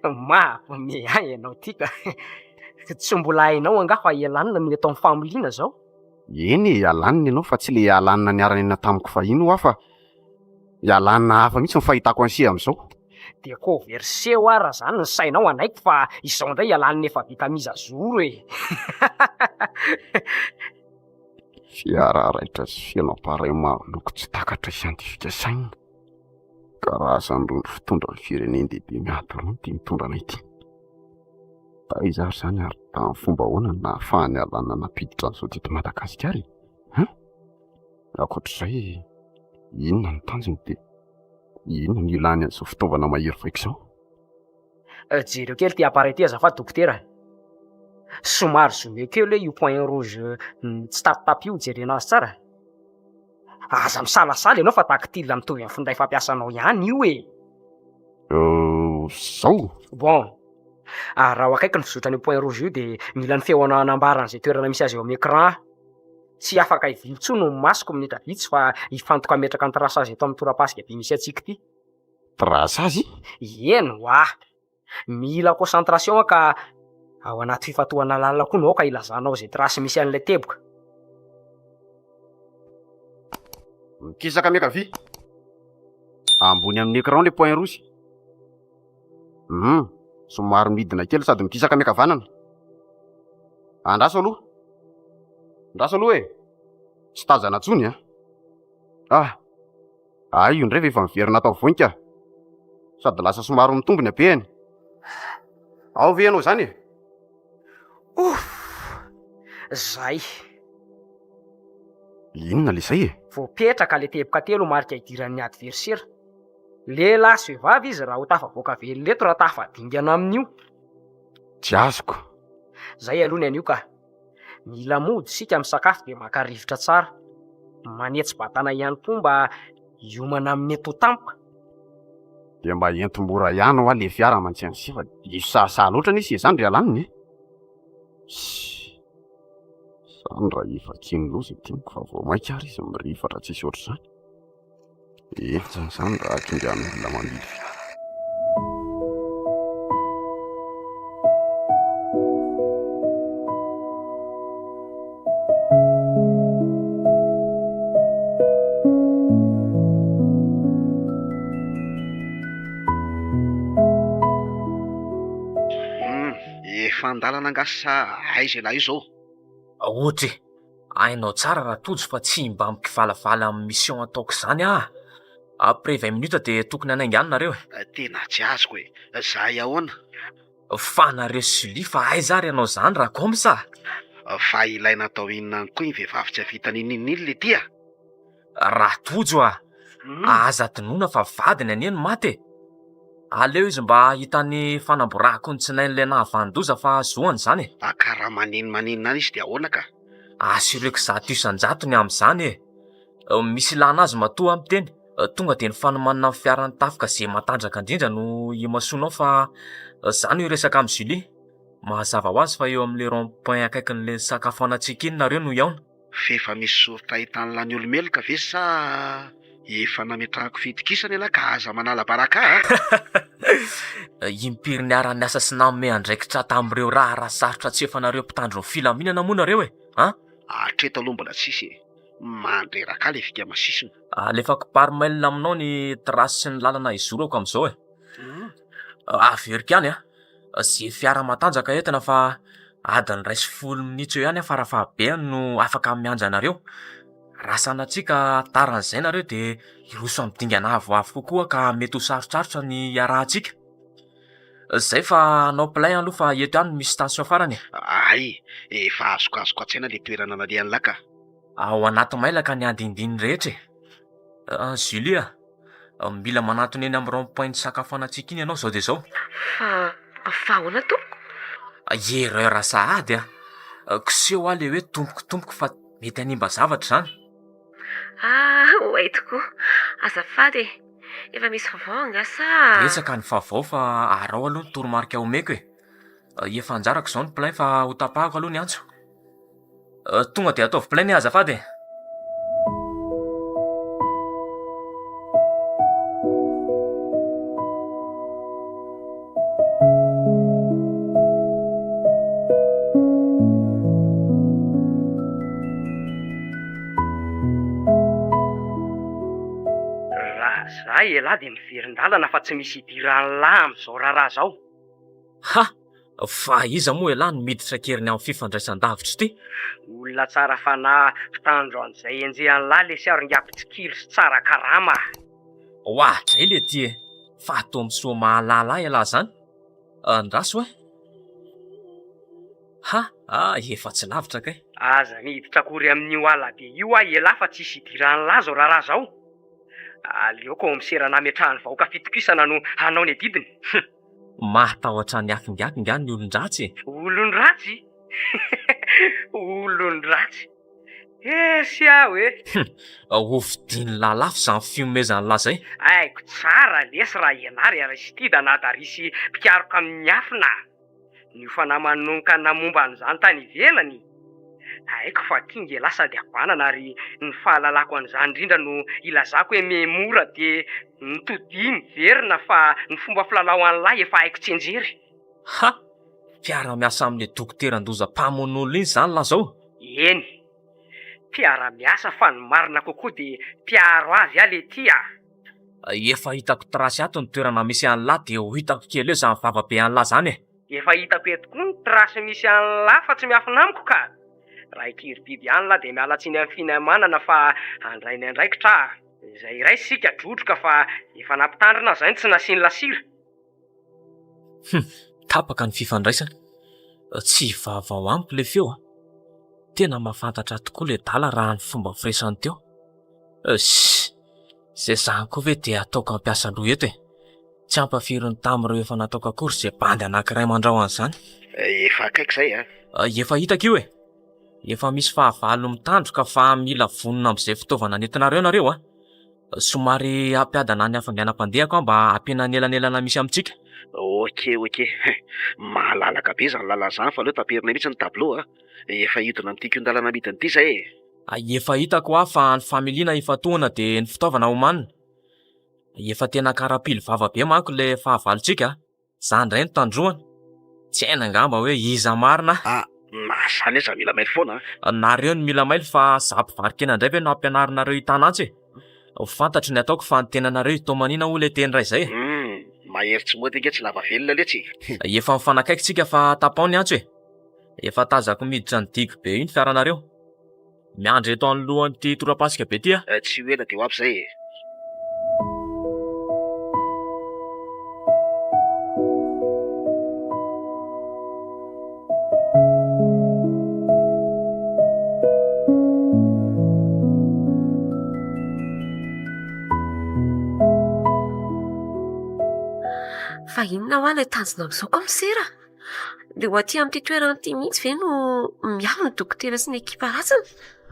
Mahampiomehy ahy ianao ty ka! Tsy mbola hainao angaha fa i Alan no eto amin'ny familiana izao? Eny e, Alan ianao fa tsy le Alan niara-niaina tamiko fahiny hoa fa i Alan hafa mihitsy ny fahitako an'i se amin'izao. Dia converser hoa raha zany ny sainao hanaiky fa izao indray i Alan efa vita mise à jour e! Fiara raitra sy feno appareil maro loko tsy takatra siantifika saina. Karazan'irony fitondra ny firenen-dehibe miady irony ity mitondra anay ity. Taiza ary izany ary tamin'ny fomba ahoana no nahafahan'i Alana nampiditra an'izao teto Madagasikara e? Hein? Ankoatr'izay, inona no tanjony dia inona no ilany an'izao fitaovana mahery vaika izao? Jereo kely ity appareil ity azafady dokotera. Somary zoomeo kely hoe io point rouge mitsitapitapy io jerena azy tsara. Aza misalasala ianao fa tactile mitovy amin'ny finday fampiasanao ihany io e. Zao? Bon, ary raha ho akaiky ny fizotran'io point rouge io dia mila ny feo anao hanambara an'izay toerana misy azy eo amin'ny écran aho. Tsy afaka hivily intsony ny masoko minitra vitsy fa hifantoka hametraka ny traçage eto amin'ny torapasika be misy antsika ity. Traçage? Eny ho'a. Mila concentration aho ka ao anaty fifantohana lalina koa no aoka hilazanao izay trace misy an'ilay teboka. Mikisaka miankavia. Ambony amin'ny écran le point rouge. Hum, somary midina kely sady mikisaka miankavanana. Andraso aloha. Andraso aloha e. Tsy tazana intsony an. Ah. Hay io indray ve efa miverina ato afovoany ka. Sady lasa somary mitombo ny habehany. Ao ve ianao izany e? Ouf! Zay. Inona le zay e? Voapetraka le teboka telo marika idiran'ny adversera. Lehilahy sy vehivavy izy raha ho tafavoaka velona eto raha tafadingana amin'io. Tsy azoko. Zay aloha ny an'io ka. Mila mody isika misakafo dia maka rivotra tsara. Manetsi-batana ihany koa mba hiomana amin'ny mety ho tampoka. Dia mba ento mora ihany hoa le fiara mantsy an'i Sifa diso sahasaha loatra anie se zany ry Alan e! Ssy! Zany raha hivakian'ny loza ity amiko fa vao maika ary izy mirifatra tsisy ohatr'izany. Henjana izany raha kingan'olona mamily fiara. Efa an-dalana angaha sa aiza ialahy io izao? Ohatra e! Hainao tsara Ratojo fa tsy mba mikivalavala amin'ny mission ataoko izany aho. Après 20 minutes dia tokony hanainga any nareo e. Tena tsy azoko e! Zahay ahoana? Fa nareo sy Julie fa aiza ary ianao izany Rakoms a? Fa ilaina atao inona any koa iny vehivavy tsy hahavita n'inon'inona ity a? Ratojo a! Aza adinoina fa vadiny anie no maty e! Aleo izy mba hahita ny fanamborahako ny tsinain'ilay nahavanon-doza fa zoany izany e! Ka raha maneno-manenina any izy dia ahoana ka? Assureko 100% ny amin'izany e! Misy ilana azy matoa aho miteny, tonga dia ny fanomanana ny fiaran'ny tafika ze matanjaka indrindra no imasoanao fa za no hiresaka amin'i Julie. Mazava ho azy fa eo amin'le rond point akaikin'le nisakafoanantsika iny nareo no hihaona. F'efa misy soritra ahitan'lah ny olomeloka ve sa efa nametrahako fitokisana ialahy ka aza manala baraka ahy a! Impiry niara-niasa sy nanome andraikitra tamin'ireo raharaha sarotra tsy efanareo mpitandro ny filaminana moa nareo e! An? Hatreto aloha mbola tsisy e! Mandreraka ahy le fika masisina. Alefako par mail aminao ny trace sy ny lalana hizorako amin'izao e! Averiko ihany an! Ze fiara matanjaka entina fa adiny 11 minitra eo ihany aho farafahabeany no afaka miandry anareo. Raha sanatria ka tara an'izay nareo de hiroso amin'ny dingana avoavo kokoa ka mety ho sarotsarotra ny hiarahantsika. Zay fa hanao plein aloha fa eto ihany no misy station farany e. Hay, efa azokazoko an-tsaina le toerana nalehan'lah ka. Ao anaty mailaka ny andindiny rehetra e. Julie a! Mila manantona eny amin'ny rond point nisakafoanantsika iny ianao izao dia izao. Fa, fa ahoana tompoko? Erreur sahady a! Kiseho aho le hoe tompoko tompoko fa mety hanimba zavatra izany. Ah, oay tokoa. Azafady e. Efa misy vaovao angaha sa? Betsaka ny vaovao fa araho aloha ny toromarika omeko e. Efa anjarako izao ny plein fa ho tapahako aloha ny antso. Tonga dia ataovy plein e azafady e. Raha za elah dia miverin-dalana fa tsy misy idiran'lah amin'izao raharaha izao. Ha! Fa iza moa ialahy no miditra an-keriny amin'ny fifandraisan-davitra ity? Olona tsara fanahy mpitandro an'izay enjehan'lah lesy aho ry ingahy mpitsikilo sy tsara karama a! Oadray le ty e! Fa toa misoa mahalala ahy ialahy zany? Andraso eh! Ha! Ah, efa tsy lavitra kay! Aza miditra akory amin'io ala be io aho ialahy fa tsisy idiran'lah zao raharaha zao. Aleo kaomisera nametrahan'ny vahoaka fitokisana no hanao ny adidiny. Hum! Mahatahotra ny afingaky nga ny olon-dratsy e! Olon-dratsy? Olon-dratsy! Esy aho e! Hum! Ho vidian'lah lafo izany fihomezan'lah zay! Haiko tsara lesy raha ianah ry Aristide na Darisy mpikaroka miafina a! Niofana manonkana momba an'izany tany ivelany? Haiko fa kinga elah sady havanana ary ny fahalalako an'izany indrindra no ilazako hoe mihemora dia mitodia miverina fa ny fomba filalao an'lah efa haiko tsianjery. Ha! Mpiara-miasa amin'ilay dokoteran-doza mpamono olona iny izany lah zao? Eny, mpiara-miasa fa ny marina kokoa dia mpiaro azy aho letia a! Efa hitako trace ato ny toerana misy an'lah dia ho hitako kely eo izany vava be an'lah izany e! Efa hitako eto koa ny trace misy an'lah fa tsy miafina amiko ka! Raha hikiry biby ihany lah dia miala tsiny amin'i Finamanana fa handray ny andraikitra aho. Izay iray isika drodroka fa efa nampitandrina aho izay no tsy nasiany lasira. Hum! Tapaka ny fifandraisana. Tsy vaovao amiko ilay feo a! Tena mahafantatra tokoa ilay dala raha ny fomba firesany teo. Ssss! Zay zany koa ve dia ataoko hampiasa loha eto e! Tsy ampafiriny tamin'ireo efa nataoko akory izay bandy anankiray mandrao an'izany. Efa akaiky izay an! Efa hitako io e! Efa misy fahavalo mitandroka fa mila vonona amin'izay fitaovana nentinareo nareo an! Somary hampiadana ny hafainganam-pandehako aho mba hampihena ny elanelana misy amintsika. Ok ok, malalaka be izany lalana izany fa aleo taperinay mihitsy ny tableau a! Efa hidina amin'ity kihon-dalana midina ity izay e! Efa hitako hoa fa ny familiana ifantohana dia ny fitaovana omanina. Efa tena karapilo vava be manko ilay fahavalontsika a! Za ndray no tandrohana. Tsy haina angamba hoe iza marina a! Na zany aza mila mailo foana a! Nareo no mila mailo fa za mpivaro-kena ndray ve no ampianarinareo hitanantsy e! Fantatro ny ataoko fa ny tenanareo hitomanina hoy ilay teny iray izay e! Humm! Mahery tsy mody ange tsy lava velona letsy e! Efa mifanakaiky tsika fa tapaho ny antso e! Efa tazako miditra ny digue be io ny fiaranareo. Miandry eto anoloan'ity torapasika be ity aho. Tsy ho ela dia ho avy izay e! Fa inona hoa ilay tanjona amin'izao kaomisera? Dia ho aty amin'ity toerana ity mihitsy ve no miaro ny dokotera sy ny ekipa ratsiny?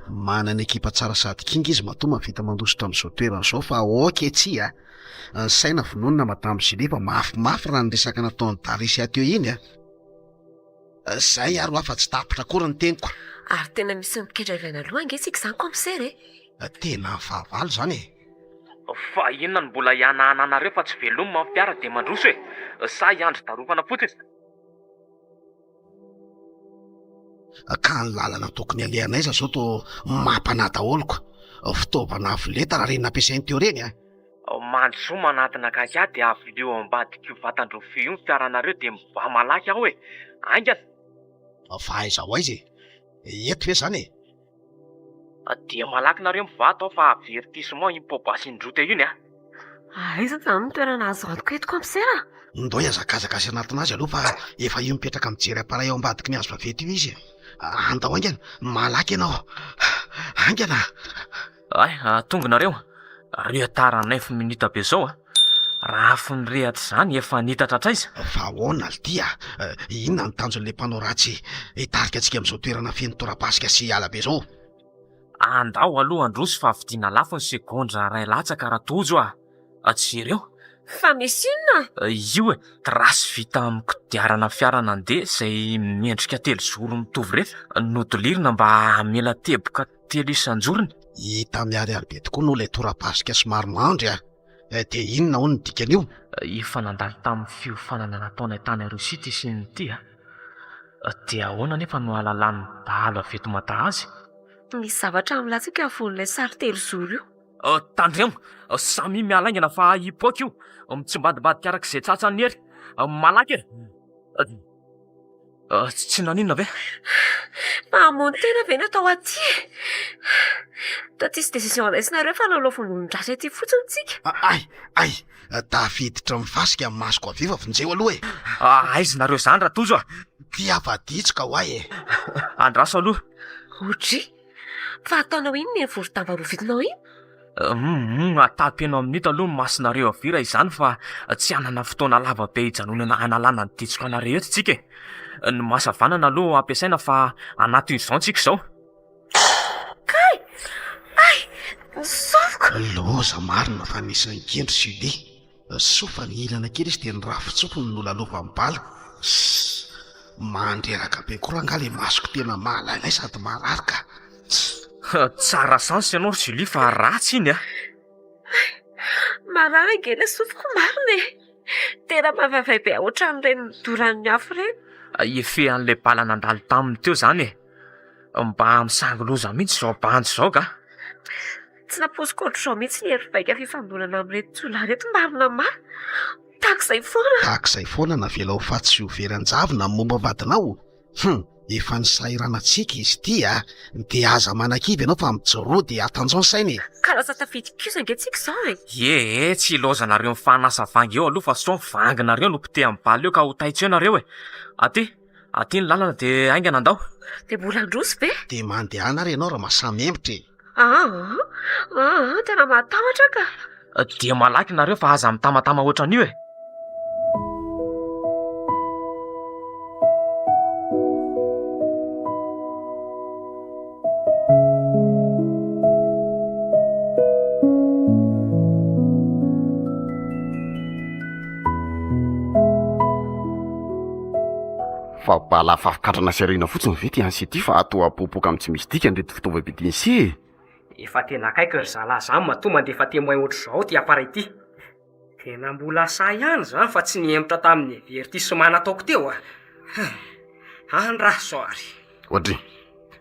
Manana ekipa tsara sady kinga izy matoa mahavita mandositra amin'izao toerana izao fa ok tsia a! Ny saina vononina madame Julie fa mafimafy raha ny resaka nataon'i Daricia teo iny a! Zay ary hoa fa tsy tapitra akory ny teniko. Ary tena misy mikendry avy any aloha ange tsika izany kaomisera e! Tena fahavalo izany e! Fa inona no mbola hianahananareo fa tsy velomina ny fiara dia mandroso e! Sa hiandry darofana fotsiny? Ka ny lalana tokony alehanay aiza zao toa mampanahy daholo ko! Fitaovana avo lenta raha ireny nampiasainy teo ireny a! Mandrosoa manantona akaiky ahy dia avilio ao ambadik'io vatan-drofia io ny fiaranareo dia mivoaha malaky aho e! Haingana! Fa aiza ho aiza e? Eto ve zany e? Dia malaky nareo mivato aho fa avertissement iny poa-basy indroa teo iny a! Aiza izany ny toerana azo antoka eto kaomisera? Ndao hihazakazaka sy hanatona azy aloha fa efa io mipetraka mijery appareil ao ambadiky ny hazo vaventy io izy e! Andao haingana, malaky ianao! Haingana! Ay, tonga nareo! Retard neuf minutes be zao a! Raha afo nirehatra izany efa nitatra hatraiza? Fa ahoana lty a? Inona no tanjon'ilay mpanao ratsy hitarika antsika amin'izao toerana feno torapasika sy ala be izao? Andao aloha handroso fa vidiana lafo ny segondra iray latsaka raha tojo a! Jereo! Fa misy inona? Io e! Trace vita amin'ny kodiarana fiara nandeha izay miendrika telozoro mitovy refy, nodolirina mba hamela teboka telo isan-jorony. Hita miharihary be tokoa noho ilay torapasika somary mandry a! Dia inona hono ny dikan'io? Efa nandalo tamin'ny fiofanana nataonay tany Russie ity siny ity a! Dia ahoana anefa no ahalalan'ny dahalo avy eto Mada azy? Misy zavatra milatsaka afovoan'ilay sary telozoro io. Tandremo! Samia miala haingana fa hipoaka io! Mitsimbadimbadika araka izay tratran'ny hery! Malaky e! Tsy naninona ve? Fa hamono tena ve no atao aty e? Toa tsisy décision raisinareo fa lalaovin'olon-dratsy aty fotsiny tsika. Ay! Ay! Tafiditra amin'ny fasika ny masoko avy eo fa vonjeo aloha e! Aiza nareo izany Ratozo a! Ty afa ditsoka ho ahy e! Andraso aloha. Odry! Fa ataonao inona iny voro-damba rovitinao iny? Humm atapeno amin'ny ito aloha ny masonareo havia raha izany fa tsy hanana fotoana lava be hijanonana hanalana ny ditsoka anareo eto tsika e! Ny maso havanana aloha ampiasaina fa anaty urgence tsika izao. Kay! Ay! Ny sofiko! Loza marina fa nisy nikendry Julie. Soa fa nihilana kely izy dia ny rafi-tsofiny no nolalovan'ny bala. Sss! Mandreraka be koa rangaha le masoko tena mahalailay sady marary ka. Tss! Tsara sens ianao ry Julie fa ratsy iny a! Marary ange ilay sofiko marina e! Tena mavaivay be ohatran'ireny nodoran'ny afo ireny. Effet an'ilay bala nandalo taminy teo izany e! Mba misangy loza mihitsy izao bandy izao ka! Tsy nampoiziko ohatr'izao mihitsy ny hery vaika fifandonana amin'ireto jiolahy ireto marina marina. Tahak'izay foana. Tahak'izay foana navela ho faty sy ho very an-javona ny momba vadinao. Hum! Efa nisahiranantsika izy ity a! Dia aza manakivy ianao fa mijoroa dia atanjao ny saina e! Ka lasa tafiditra kosa ange tsika izao e! Ie e! Tsy ilaozanareo mifanasa vangy eo aloha fa sao ny vanginareo no potehan'ny bala eo ka ho taitra eo nareo e! Aty! Aty ny lalana dia haingana andao! Dia mbola handroso ve? Dia mandehana ary ianao raha mahasahy mihemotra e! Aa! Aa! Tena mahatahotra ka! Dia malaky nareo fa aza mitamatama ohatran'io e! Fa bala fahafatrana sy arena fotsiny ve ty anse ty fa toa apoapoaka amin'ny tsy misy dikany reto fitaovam-piadiana se e! Efa tena akaiky ry zalahy zany matoa mandefa témoin ohatr'izao ty appareil ty. Tena mbola sahy ihany zany fa tsy nihemotra tamin'ny avertissement nataoko teo a! Hum! Andraso ary. Oadry!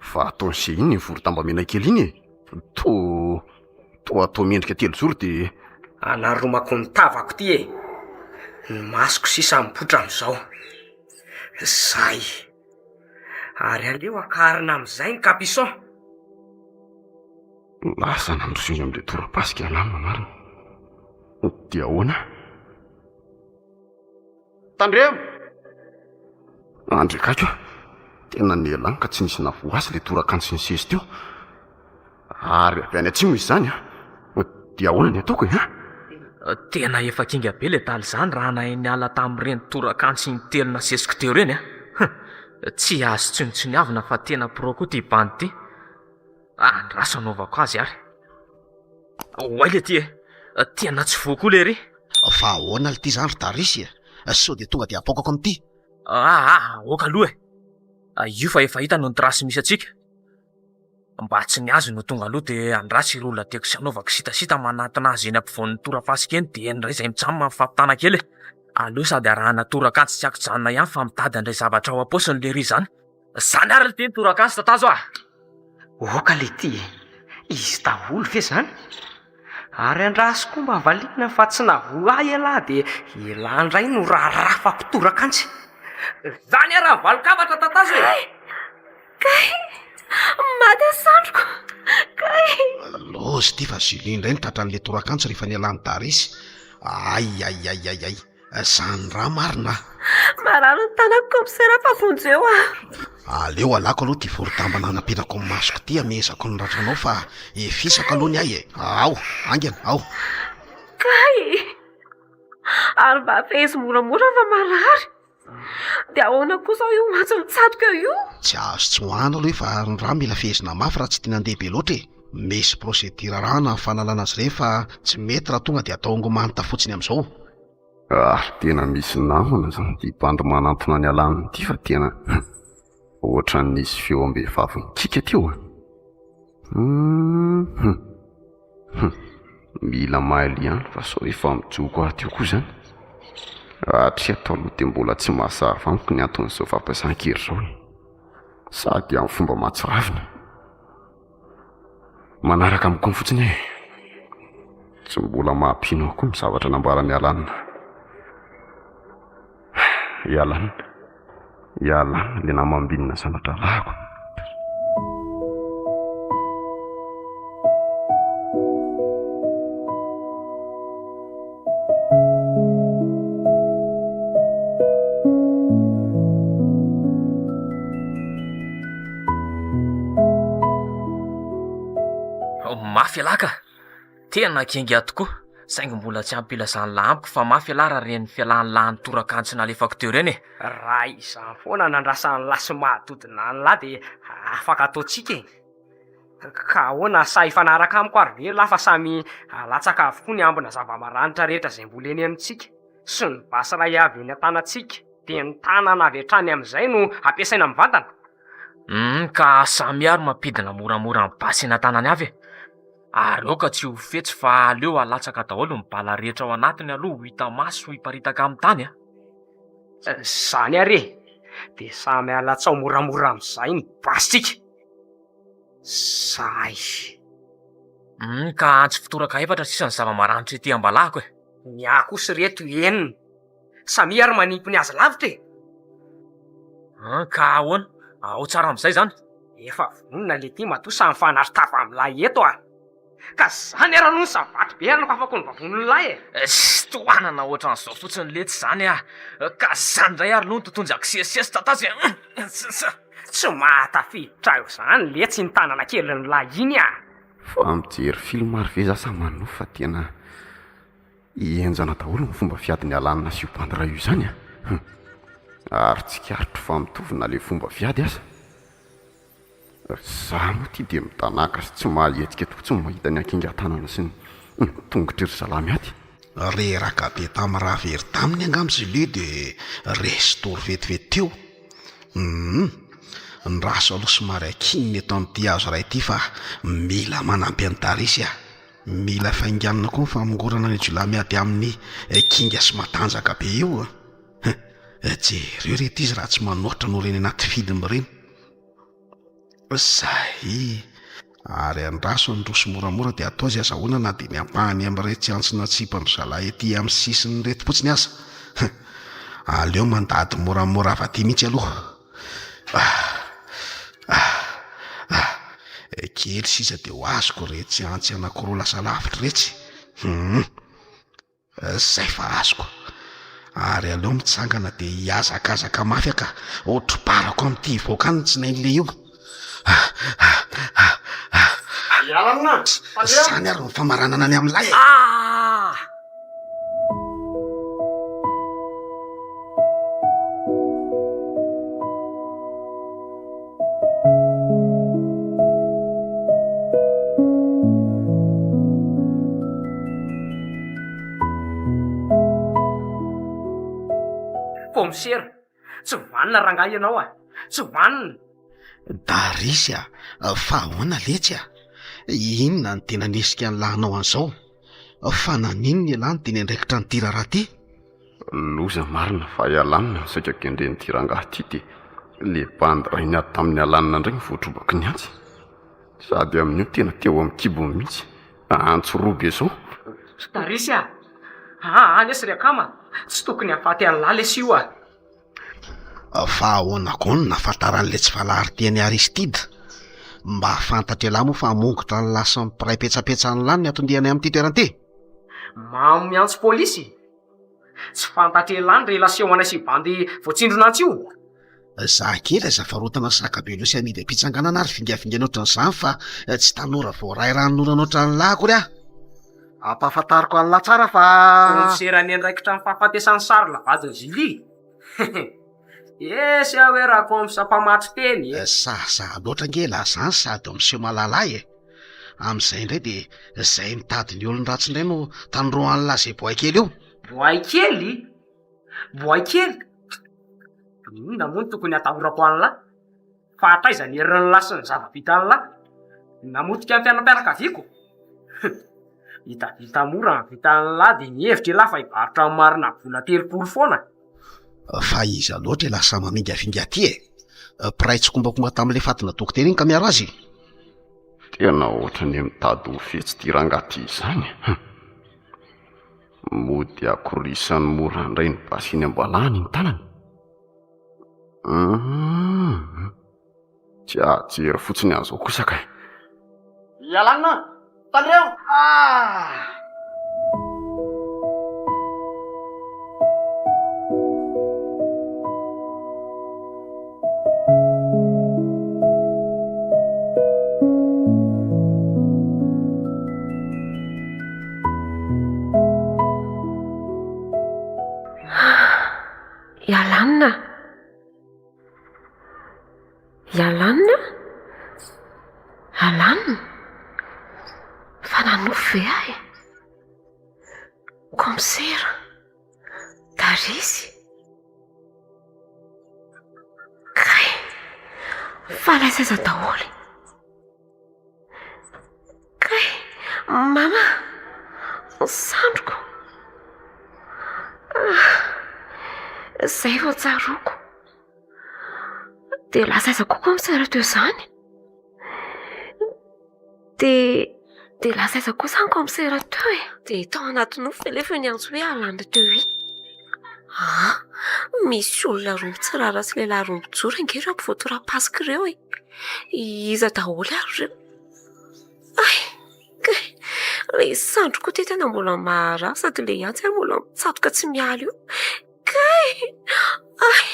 Fa ataon'i se inona iny voro-damba mena kely iny e? Toa toa atao miendrika telozoro dia. Anaromako ny tavako ty e! Ny masoko sisa mipoitra amin'izao. Zay. Ary aleo akarina amin'izay ny capuçon. Lasa nandroso eny amin'ilay tora-pasika alamina marina. Dia ahoana? Tandremo! Andry akaiky aho. Tena nialany ka tsy nisy navoa azy ilay torak'antsy nisesy teo. Ary avy any atsimo izy izany an! Dia ahoana ny ataoko e an? Tena efa kinga be le dala izany raha nahay niala tamin'ireny torak'antsy intelo nasesiko teo ireny an! Tsy azo tsinontsiniavina fa tena pro koa ity bandy ity. Andraso hanaovako azy ary. Oay le ty e! Tena tsy voa koa lery. Fa ahoana lty zany ry Darisy e? Sao dia tonga dia apoakako amin'ity? Aa aoka aloha e! Io fa efa hita no ny trace misy antsika. Mba tsy ny azy no tonga aloha dia andraso ireo olona tiako sy anaovako sitasita manatona azy eny ampovoan'ny torapasika eny dia eny indray izay mijanona mifampitana kely e! Aleo sady arahana torak'antsy tsy ankijanona ihany fa mitady an'ilay zavatra ao am-paosiny lery izany. Zany ary lty ny torak'antsy tatazo a! Oka lety e! Izy daholo ve zany? Ary andraso koa mba valiana fa tsy navoa ahy ialahy dia ialahy indray no rarafako torak'antsy. Zany ary ny valin-kafatra tatazo e! Kay! Maty ny sandriko! Kay! Loza ity fa Julie indray no tratran'ilay torak'antsy rehefa nialan'i Darisy. Ay ay ay ay ay! Zany raha marina a! Marary ny tanako kaomisera fa vonjeo aho. Aleo alako aloha ity vorodamba nanapirako ny masoko ity hamehezako ny ratranao fa efisako aloha ny ahy e! Ao, haingana, ao. Kay! Ary mba fehezo moramora fa marary. Dia ahoana koa izao io antsy mitsatoka eo io? Tsy azo tsoahana aloha io fa ny rà mila fehezina mafy raha tsy tiana handeha be loatra e! Misy procédure arahana ny fanalana azy ireny fa tsy mety raha tonga dia atao angomanta fotsiny amin'izao. Ary tena misy namana zany ity bandy manantona ny alaniny ity fa tena ohatran'ny nisy feo am-behivavy nikiaka teo a! Hum hum mila mailo ihany fa sao efa mijoko ato io koa zany. Hatreto aloha dia mbola tsy mazava amiko ny anton'izao fampiasan-kery izao e! Sady amin'ny fomba mahatsiravina. Manaraka amiko fotsiny e! Tsy mbola mampino ahy koa ny zavatra nambaran'i Alan. I Alan, i Alan ilay namambinina zana-drahalahiko. Mafy ialahy ka! Tena kinga tokoa, saingy mbola tsy ampy ilazan'lah amiko fa mafy ialahy raha ren'ny fialan'lah nitoraka antsy nalefako teo ireny e! Raha izany foana nandrasan'lah sy mahadodona an'lah dia afaka ataontsika e! Ka ahoana, sahy hifanaraka amiko ary ve lah fa samy alatsaka avokoa ny ambina zava-maranitra rehetra izay mbola eny amintsika sy ny basy iray avy eny an-tanantsika dia ny tanana avy hatrany amin'izay no ampiasaina mivantana? Humm ka samy ary mampidina moramora ny basy eny an-tanany avy e! Ary aoka tsy ho fetsy fa aleo alatsaka daholo ny bala rehetra ao anatiny aloha ho hita maso hiparitaka amin'ny tany a! Izany ary e! Dia samy alatsao moramora amin'izay ny basintsika! Zay. Humm ka antsy fitoraka efatra sisa ny zava-maranitra ety am-balahako e! Ny ahy kosa ireto enina. Samia ary manimpy ny azy lavitra e! An ka ahoana? Ao tsara amin'izay izany? Efa vonona letia matoa samy mifanary tava amin'ilay eto a! Ka zany ary aloha ny savatry be hanokafako ny vavonin'ilay e! Ssy tohanana ohatran'izao fotsiny letsy izany a! Ka zany indray ary aloha no totonjako sesisesy tatazo e! Tsy mahatafiditra eo zany letsy iny tanana kelin'ilay iny a! Fa mijery film ary ve za sa manonofy fa tena henjana daholo ny fomba fiadin'i Alan sy io bandy iray io izany a! Hum! Ary tsikaritro fa mitovy na le fomba fiady aza. Za moa ty dia mitanàka sy tsy mahahetsika eto fotsiny mahita ny hakingan-tanana sy ny tongotry ry zalahy miady. Reraka be tamin'ny raha very taminy angamba Julie dia resy tory vetivety teo. Humm. Ny raso aloha somary akinina eto amin'ity hazo iray ity fa mila manampy an'i Darisy aho. Mila fainganina koa ny famongorana an'io jiolahy miady aminy kinga sy matanjaka be io a! Hein! Jereo ry ity izy raha tsy manoatra noho ireny anaty film ireny. Zay! Ary andraso handroso moramora dia atao izay azahoana na dia ny ampahany amin'iretsy antsy natsipin-dry zalahy ety amin'ny sisiny ireto fotsiny aza. Hein! Aleo mandady moramora avy aty mihitsy aloha. Ah! Ah! Ah! Kely sisa dia ho azoko iretsy antsy anankiroa lasa lavitra iretsy. Hum! Zay fa azoko. Ary aleo mitsangana dia hihazakazaka mafy aho ka ho trobarako amin'ity hivoaka any ny tsinain'ilay io. Ah! Ah! Ah! Ah! Izany ary ny famaranana ny amin'ilay e! Ah! Kaomisera, tsy vanona rangahy ianao a! Tsy vanona! Darisy a! Fa ahoana letsy a? Inona no tena nesika an'lah hanao an'izao? Fa naninona ialahy no dia niandraikitra an'ity raharaha ity? Loza marina fa i Alan no saika kendren'ity rangahy ity dia le bandy iray niady tamin'i Alan indray no voatrobaky ny antsy. Sady amin'io tena teo amin'ny kibony mihitsy. Antso roa be zao. Darisy a! Aa lesy ry akama, tsy tokony hahafaty an'lah lesy io a! Fa ahoana koa no nahafantaran'ilay tsy valahary ity an'i Aristide? Mba fantatr'ialahy moa fa hamongotra an'lah sy ny mpiray petsapetsa an'lah ny anton-dianay amin'ity toerana ity? Mamo miantso polisy? Tsy fantatr'ialahy ny relation anay sy bandy voatsindrona antsy io? Za kely aza varotana saka be loha sy amidy am-pitsanganana ary vingavingaina ohatran'izany fa tsy tanora voaray ranonorana ohatran'lah akory aho. Ampahafantariko an'lah tsara fa. Kaomisera niandraikitra ny fahafatesan'i Charles vadin'i Julie. Esy aho hoe rakomsa mpamatry teny e. Sahasaha loatra ange elah zany sady miseho mahalala ahy e. Amin'izay indray dia zay mitady ny olon-dratsy indray no tandroan'lah zay boay kely io. Boay kely? Boay kely? Inona moa no tokony hatahorako an'lah? Fa hatraiza ny herin'lah sy ny zava-bitan'lah? Namotika ny fiainam-pianakaviako? Hum! Hitavita mora ny vitan'lah dia mihevitra elah fa hivarotra ny marina vola 30 foana. Fa iza loatra elah sahy mamingavinga aty e? Mpiray tsikombakomba tamin'ilay fatina dokotera iny ka miaro azy? Tena ohatran'ny mitady ho fetsy ity rangahy ity izany e! Mody akorisany mora indray ny basy eny am-balahany ny tanany. Hum, tsy hahajery fotsiny an'izao kosa kay. Ialana! Tandremo! Ah! Ialanina Ialanina Alanina Fa nanofy ve aho e? Kaomisera Darisy Kay Fa lasa aiza daholo Kay, mama, ny sandriko. Ah, izay vao tsaroako. Dia lasa aiza koa kaomisera teo izany? Dia, dia lasa aiza koa izany kaomisera teo e? Dia tao anaty nofy ve ilay niantso hoe Alana teo iny? Ah, misy olona roa mitsirara sy lehilahy roa mijoro ange ireo ampovoan-torapasika ireo e. Iza daholo ary ireo? Ay, kay, ilay sandriko koa ity tena mbola maharary sady ilay antsy ary mbola mitsatoka tsy miala io. Kay, ay.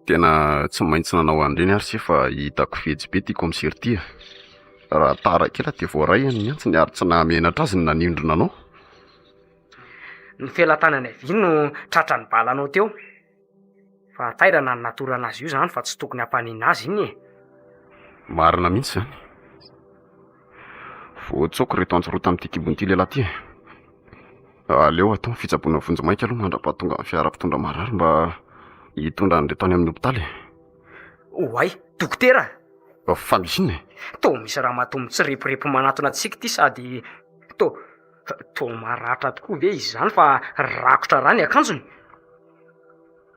Tena tsy maintsy nanao an'ireny ary se fa hitako fetsy be ity kaomisera ity e. Raha tara kely dia voaray ny antsiny ary tsy nahamenatra azy ny nanindrona anao. Ny felatanany havia no tratran'ny balanao teo. Fahatairana ny natorana azy io izany fa tsy tokony hampanina azy iny e. Marina mihitsy izany. Voatsoaka ireto antsy roa tamin'ity kibon'ity lehilahy ity e. Aleo atao ny fitsaboana vonjimaika aloha mandra-pahatonga ny fiara mpitondra marary mba hitondra an'ireto any amin'ny hopitaly e. Oay, dokotera! Fa misy inona e? Toa misy ramatoa mitsirepirepy manatona antsika ity sady toa toa maratra tokoa ve izy izany fa rakotra rà ny akanjony?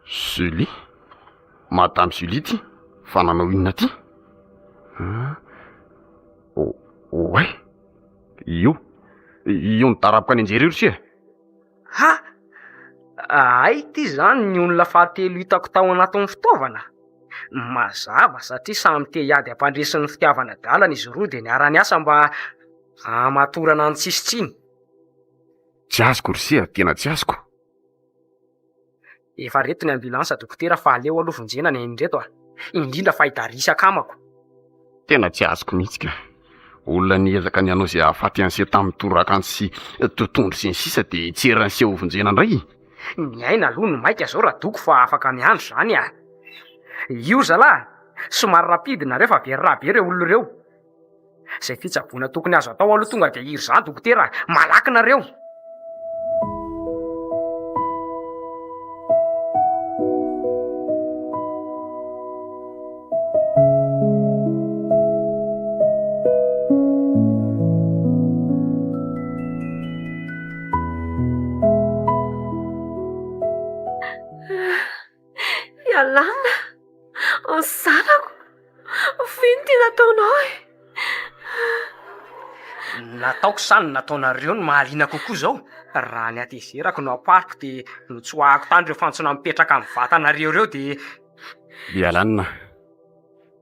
Julie? Madame Julie ity? Fa nanao inona aty? Hein? Oay! Io, io nidaraboka nianjera io ry se e! Ha! Hay ity izany ny olona fahatelo hitako tao anatin'ny fitaovana. Mazava satria samy te hiady hampandresy ny fitiavana adalana izy roa dia niara-niasa mba hamatorana ny tsisy tsiny. Tsy azoko ry se a, tena tsy azoko. Efa reto ny ambulance dokotera fa aleo aloha vonjena ny ain'ireto a! Indrindra fa i Darius akamako. Tena tsy azoko mihitsy ka. Olona niezaka ny hanao izay hahafaty an'i se tamin'ny torakantsy sy totondry sy ny sisa dia hitseran'i se ho vonjena indray? Ny aina aloha no maika zao radoko fa afaka miandry zany a! Io ry zalahy, somary rapide nareo fa very rà be ireo olona ireo. Izay fitsaboana tokony azo atao aloha tonga dia urgent dokotera a! Malaky nareo! Ialana, ny zanako, f'ino ty nataonao e? Nataoko sa ny nataonareo no mahaliana kokoa izao? Raha ny hatezerako no ampariko dia notsoahako tany ireo fantsona mipetraka amin'ny vatanareo ireo dia. Ialana,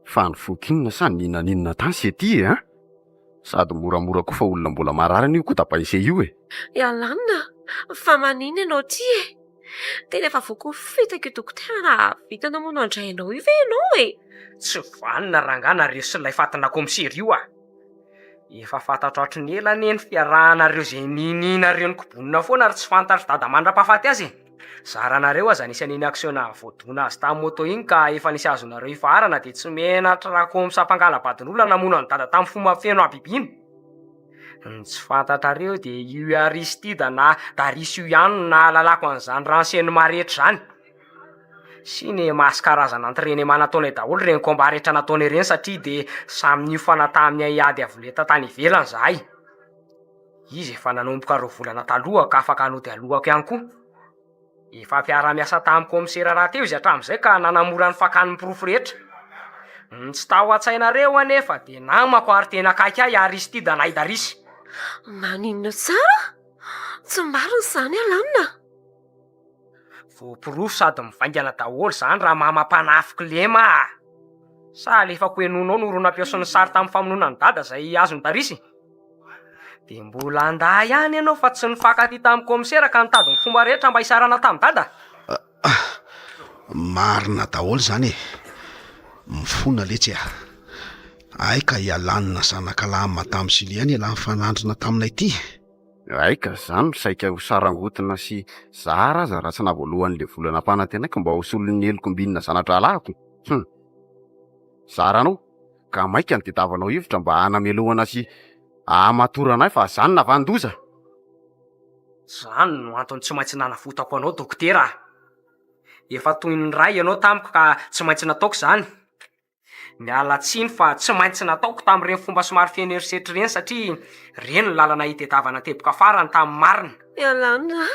fa nifoka inona sa nihinaninona tany se ty e an? Sady moramora koa fa olona mbola marary anie io kodabaise io e! Ialana, fa maninona ianao ty e? Tena efa voakofitaka io dokotera nahavita namono an-drainao io ve ianao e? Tsy vanona rangahy nareo sy ilay fatina kaomisera io a! Efa fantatro hatry ny ela anie ny fiarahanareo izay ninianareo nikobonina foana ary tsy fantatr'i dada mandra-pahafaty azy e! Zaranareo aza nisy an'iny action nahavoadona azy tamin'ny moto iny ka efa nisy azonareo ifaharana dia tsy menatra rakomsa mpangala-badin'olona namono an'i dada tamin'ny fomba feno habibiana. Ny tsy fantatrareo dia io Aristide na Darius io ihany no nahalalako an'izany renseignement rehetra izany. Cinéma sy karazana entrainement nataonay daholo ireny combat rehetra nataonay ireny satria dia samy niofana tamin'ny haiady avo lenta tany ivelany izahay. Izy efa nanomboka roa volana taloha ka afaka nody alohako ihany koa. Efa mpiara-miasa tamin'ny kaomisera rahateo izy hatramin'izay ka nanamora ny fakany ny porofo rehetra. Ny tsy tao an-tsainareo anefa dia namako ary tena akaiky ahy Aristide Naidarisy. Maninona tsara? Tsy marina izany Alan a! Voaporofo sady mivaingana daholo izany raha mama mpanafo kilema a! Sa alefako henoinao ny horonam-peo sy ny sary tamin'ny famonoana an'i Dada izay azon'i Darisy? Dia mbola handà ihany ianao fa tsy nifankatia tamin'ny kaomisera ka nitady ny fomba rehetra mba hisarahana tamin'i Dada? Marina daholo izany e! Mifona letsy a! Hay ka i Alan zanakalahin'i Madame Julie ihany ialahy nifanandrina taminay ity. Hay ka za no saika ho sarangotina sy zara aza raha tsy nahavoalohan'ilay vola nampanantenaiko mba ho solon'ny heloko mbinina zana-drahalahiko. Hum! Zaranao. Ka maika ny tediavanao hevitra mba hanamelohana sy hahamatorana ahy fa zany navanon-doza. Zany no antony tsy maintsy nanavotako anao dokotera a! Efa toy ny ray ianao tamiko ka tsy maintsy nataoko izany. Miala tsiny fa tsy maintsy nataoko tamin'ireny fomba somary feno herisetra ireny satria ireny no lalana hitediavana teboka farany tamin'ny marina. Ialana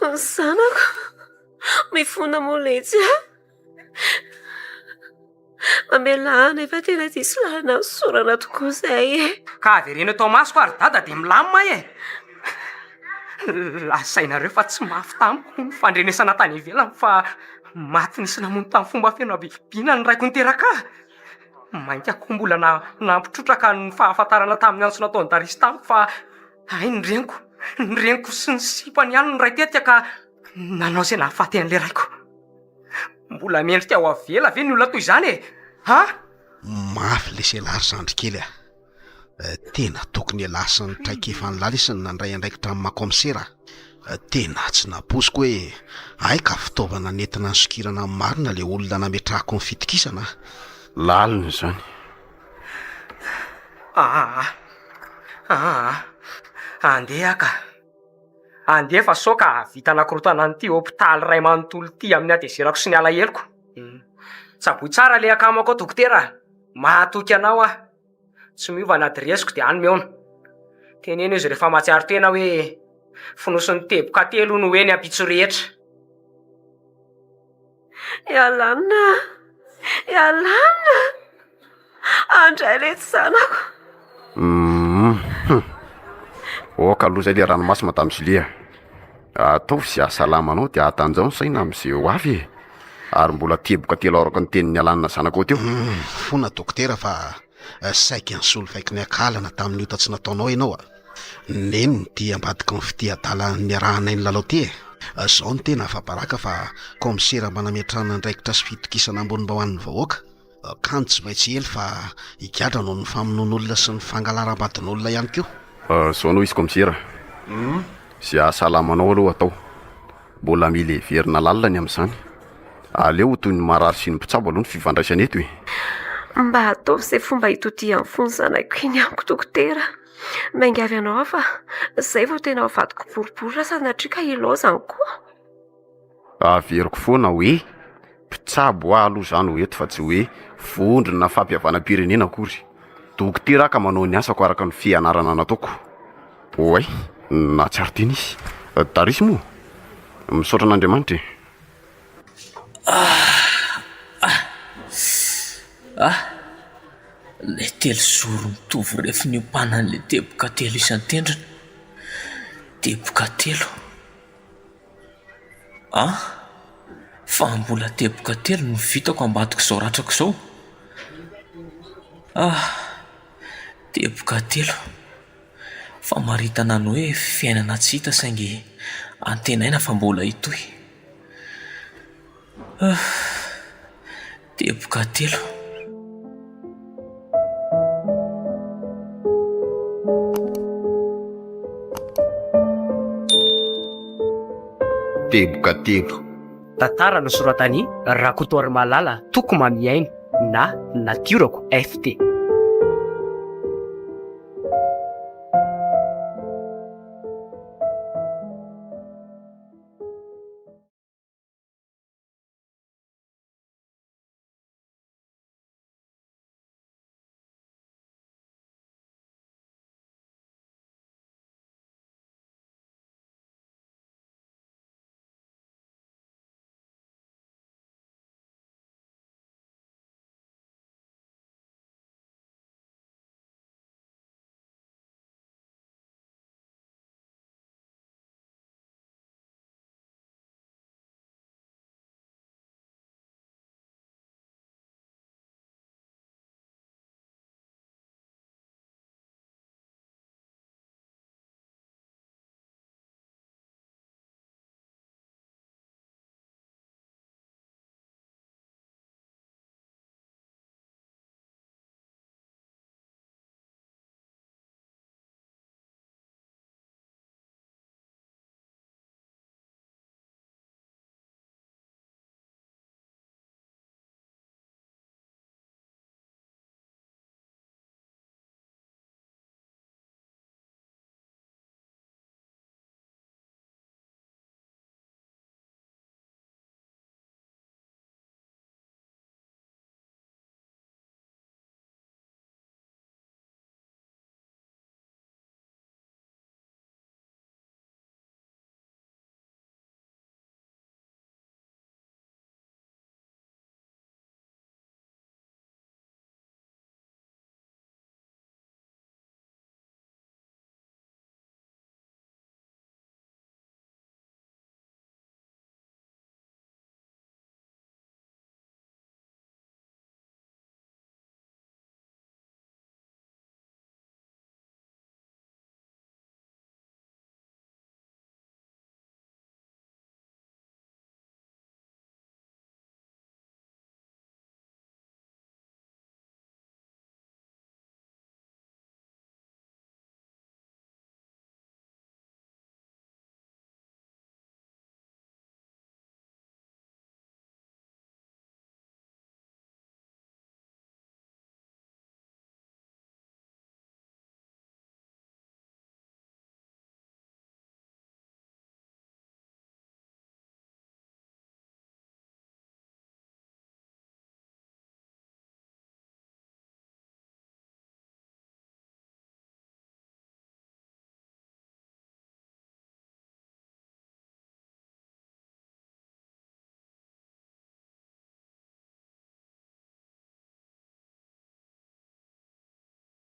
ny zanako, mifona moa letsy a! Mamelà ahy nefa tena diso lalana nisorana tokoa izay e. Ka avereno eto amasoko ary dada dia milamina e! Lazainareo fa tsy mafy tamiko ny fandrenesana tany ivelany fa maty nisy namono tamin'ny fomba feno habibiana ny raiko niteraka ahy. Mainka koa mbola nampitrotraka ny fahafantarana tamin'ny antso nataon'i Darius tamiko fa hay ny reniko, ny reniko sy ny sipany ihany no niray tetika ka nanao izay nahafaty an'ilay raiko. Mbola mendrika ho avela ve ny olona toy izany e? Ha? Mafy lesy ialahy ry zandry kely a! Tena tokony ialahy sy ny traikefan'lah lesy no nandray andraikitra amin'ny maha kaomisera a! Tena tsy nampoiziko hoe hay ka fitaovana nentina nisokirana ny marina ilay olona nametrahako ny fitokisana a! Lalina izany. Aa! Aa! Andeha ka! Andeha fa sao ka hahavita hanakorontana an'ity hopitaly iray manontolo ity amin'ny hatezerako sy ny alaheloko. Tsaboy tsara ilay akamako ao dokotera a! Mahatoky anao aho. Tsy miova ny adiresiko dia any mihaona. Teneno izy rehefa mahatsiaro tena hoe fonosin'ny teboka telo hono hoe ny ampitso rehetra. Ialana a! Ialana a! Andray letsy zanako. Hum. Ok aloha zay le ranomaso madame Julie a. Ataovy izay hahasalama anao dia hatanjaho ny saina amin'izay ho avy e! Ary mbola teboka telo araka ny tenin'i Alan zanakao teo. Mifona dokotera fa saika nisolo vaiko niakalana tamin'ny ota tsy nataonao ianao a! Neny ity ambadiky ny fitia adala niarahanay nilalao ity e! Zao no tena afa-baraka fa kaomisera mba nametrahana andraikitra sy fitokisana ambony mba ho an'ny vahoaka, kanjo tsy maintsy hely fa higadra noho ny famonoan'olona sy ny fangalaram-badin'olona ihany koa. Zao no izy kaomisera, ze hahasalama anao aloha atao. Mbola mila heverina lalina ny amin'izany. Aleo ho toy ny marary sy ny mpitsabo aloha ny fifandraisana eto e! Mba ataovy izay fomba hitodihan'ny fon'ny zanako iny amiko dokotera. Miangavy anao aho fa izay vao tena ho vadiko boribory raha sanatria ka ilaozany koa. Averiko foana hoe mpitsabo aho aloha izany ho eto fa tsy hoe vondrona fampihavanam-pirenena akory. Dokotera aho ka manao ny asako araka ny fianarana nataoko. Oay, nahatsiaro tena izy. Darisy moa? Misaotra an'Andriamanitra e. Ah! Ilay telozoro mitovy refy niompanan'ilay teboka telo isan-tendrony. Teboka telo. An! Fa mbola teboka telo no vitako ambadik'izao ratrako izao? Ah! Teboka telo. Famaritana ny hoe fiainana tsy hita saingy antenaina fa mbola hitohy. Ah! Teboka telo. Teboka telo. Tantara nosoratan'i Rakotoarimalala Toko Mamiaina na Natiorako FT.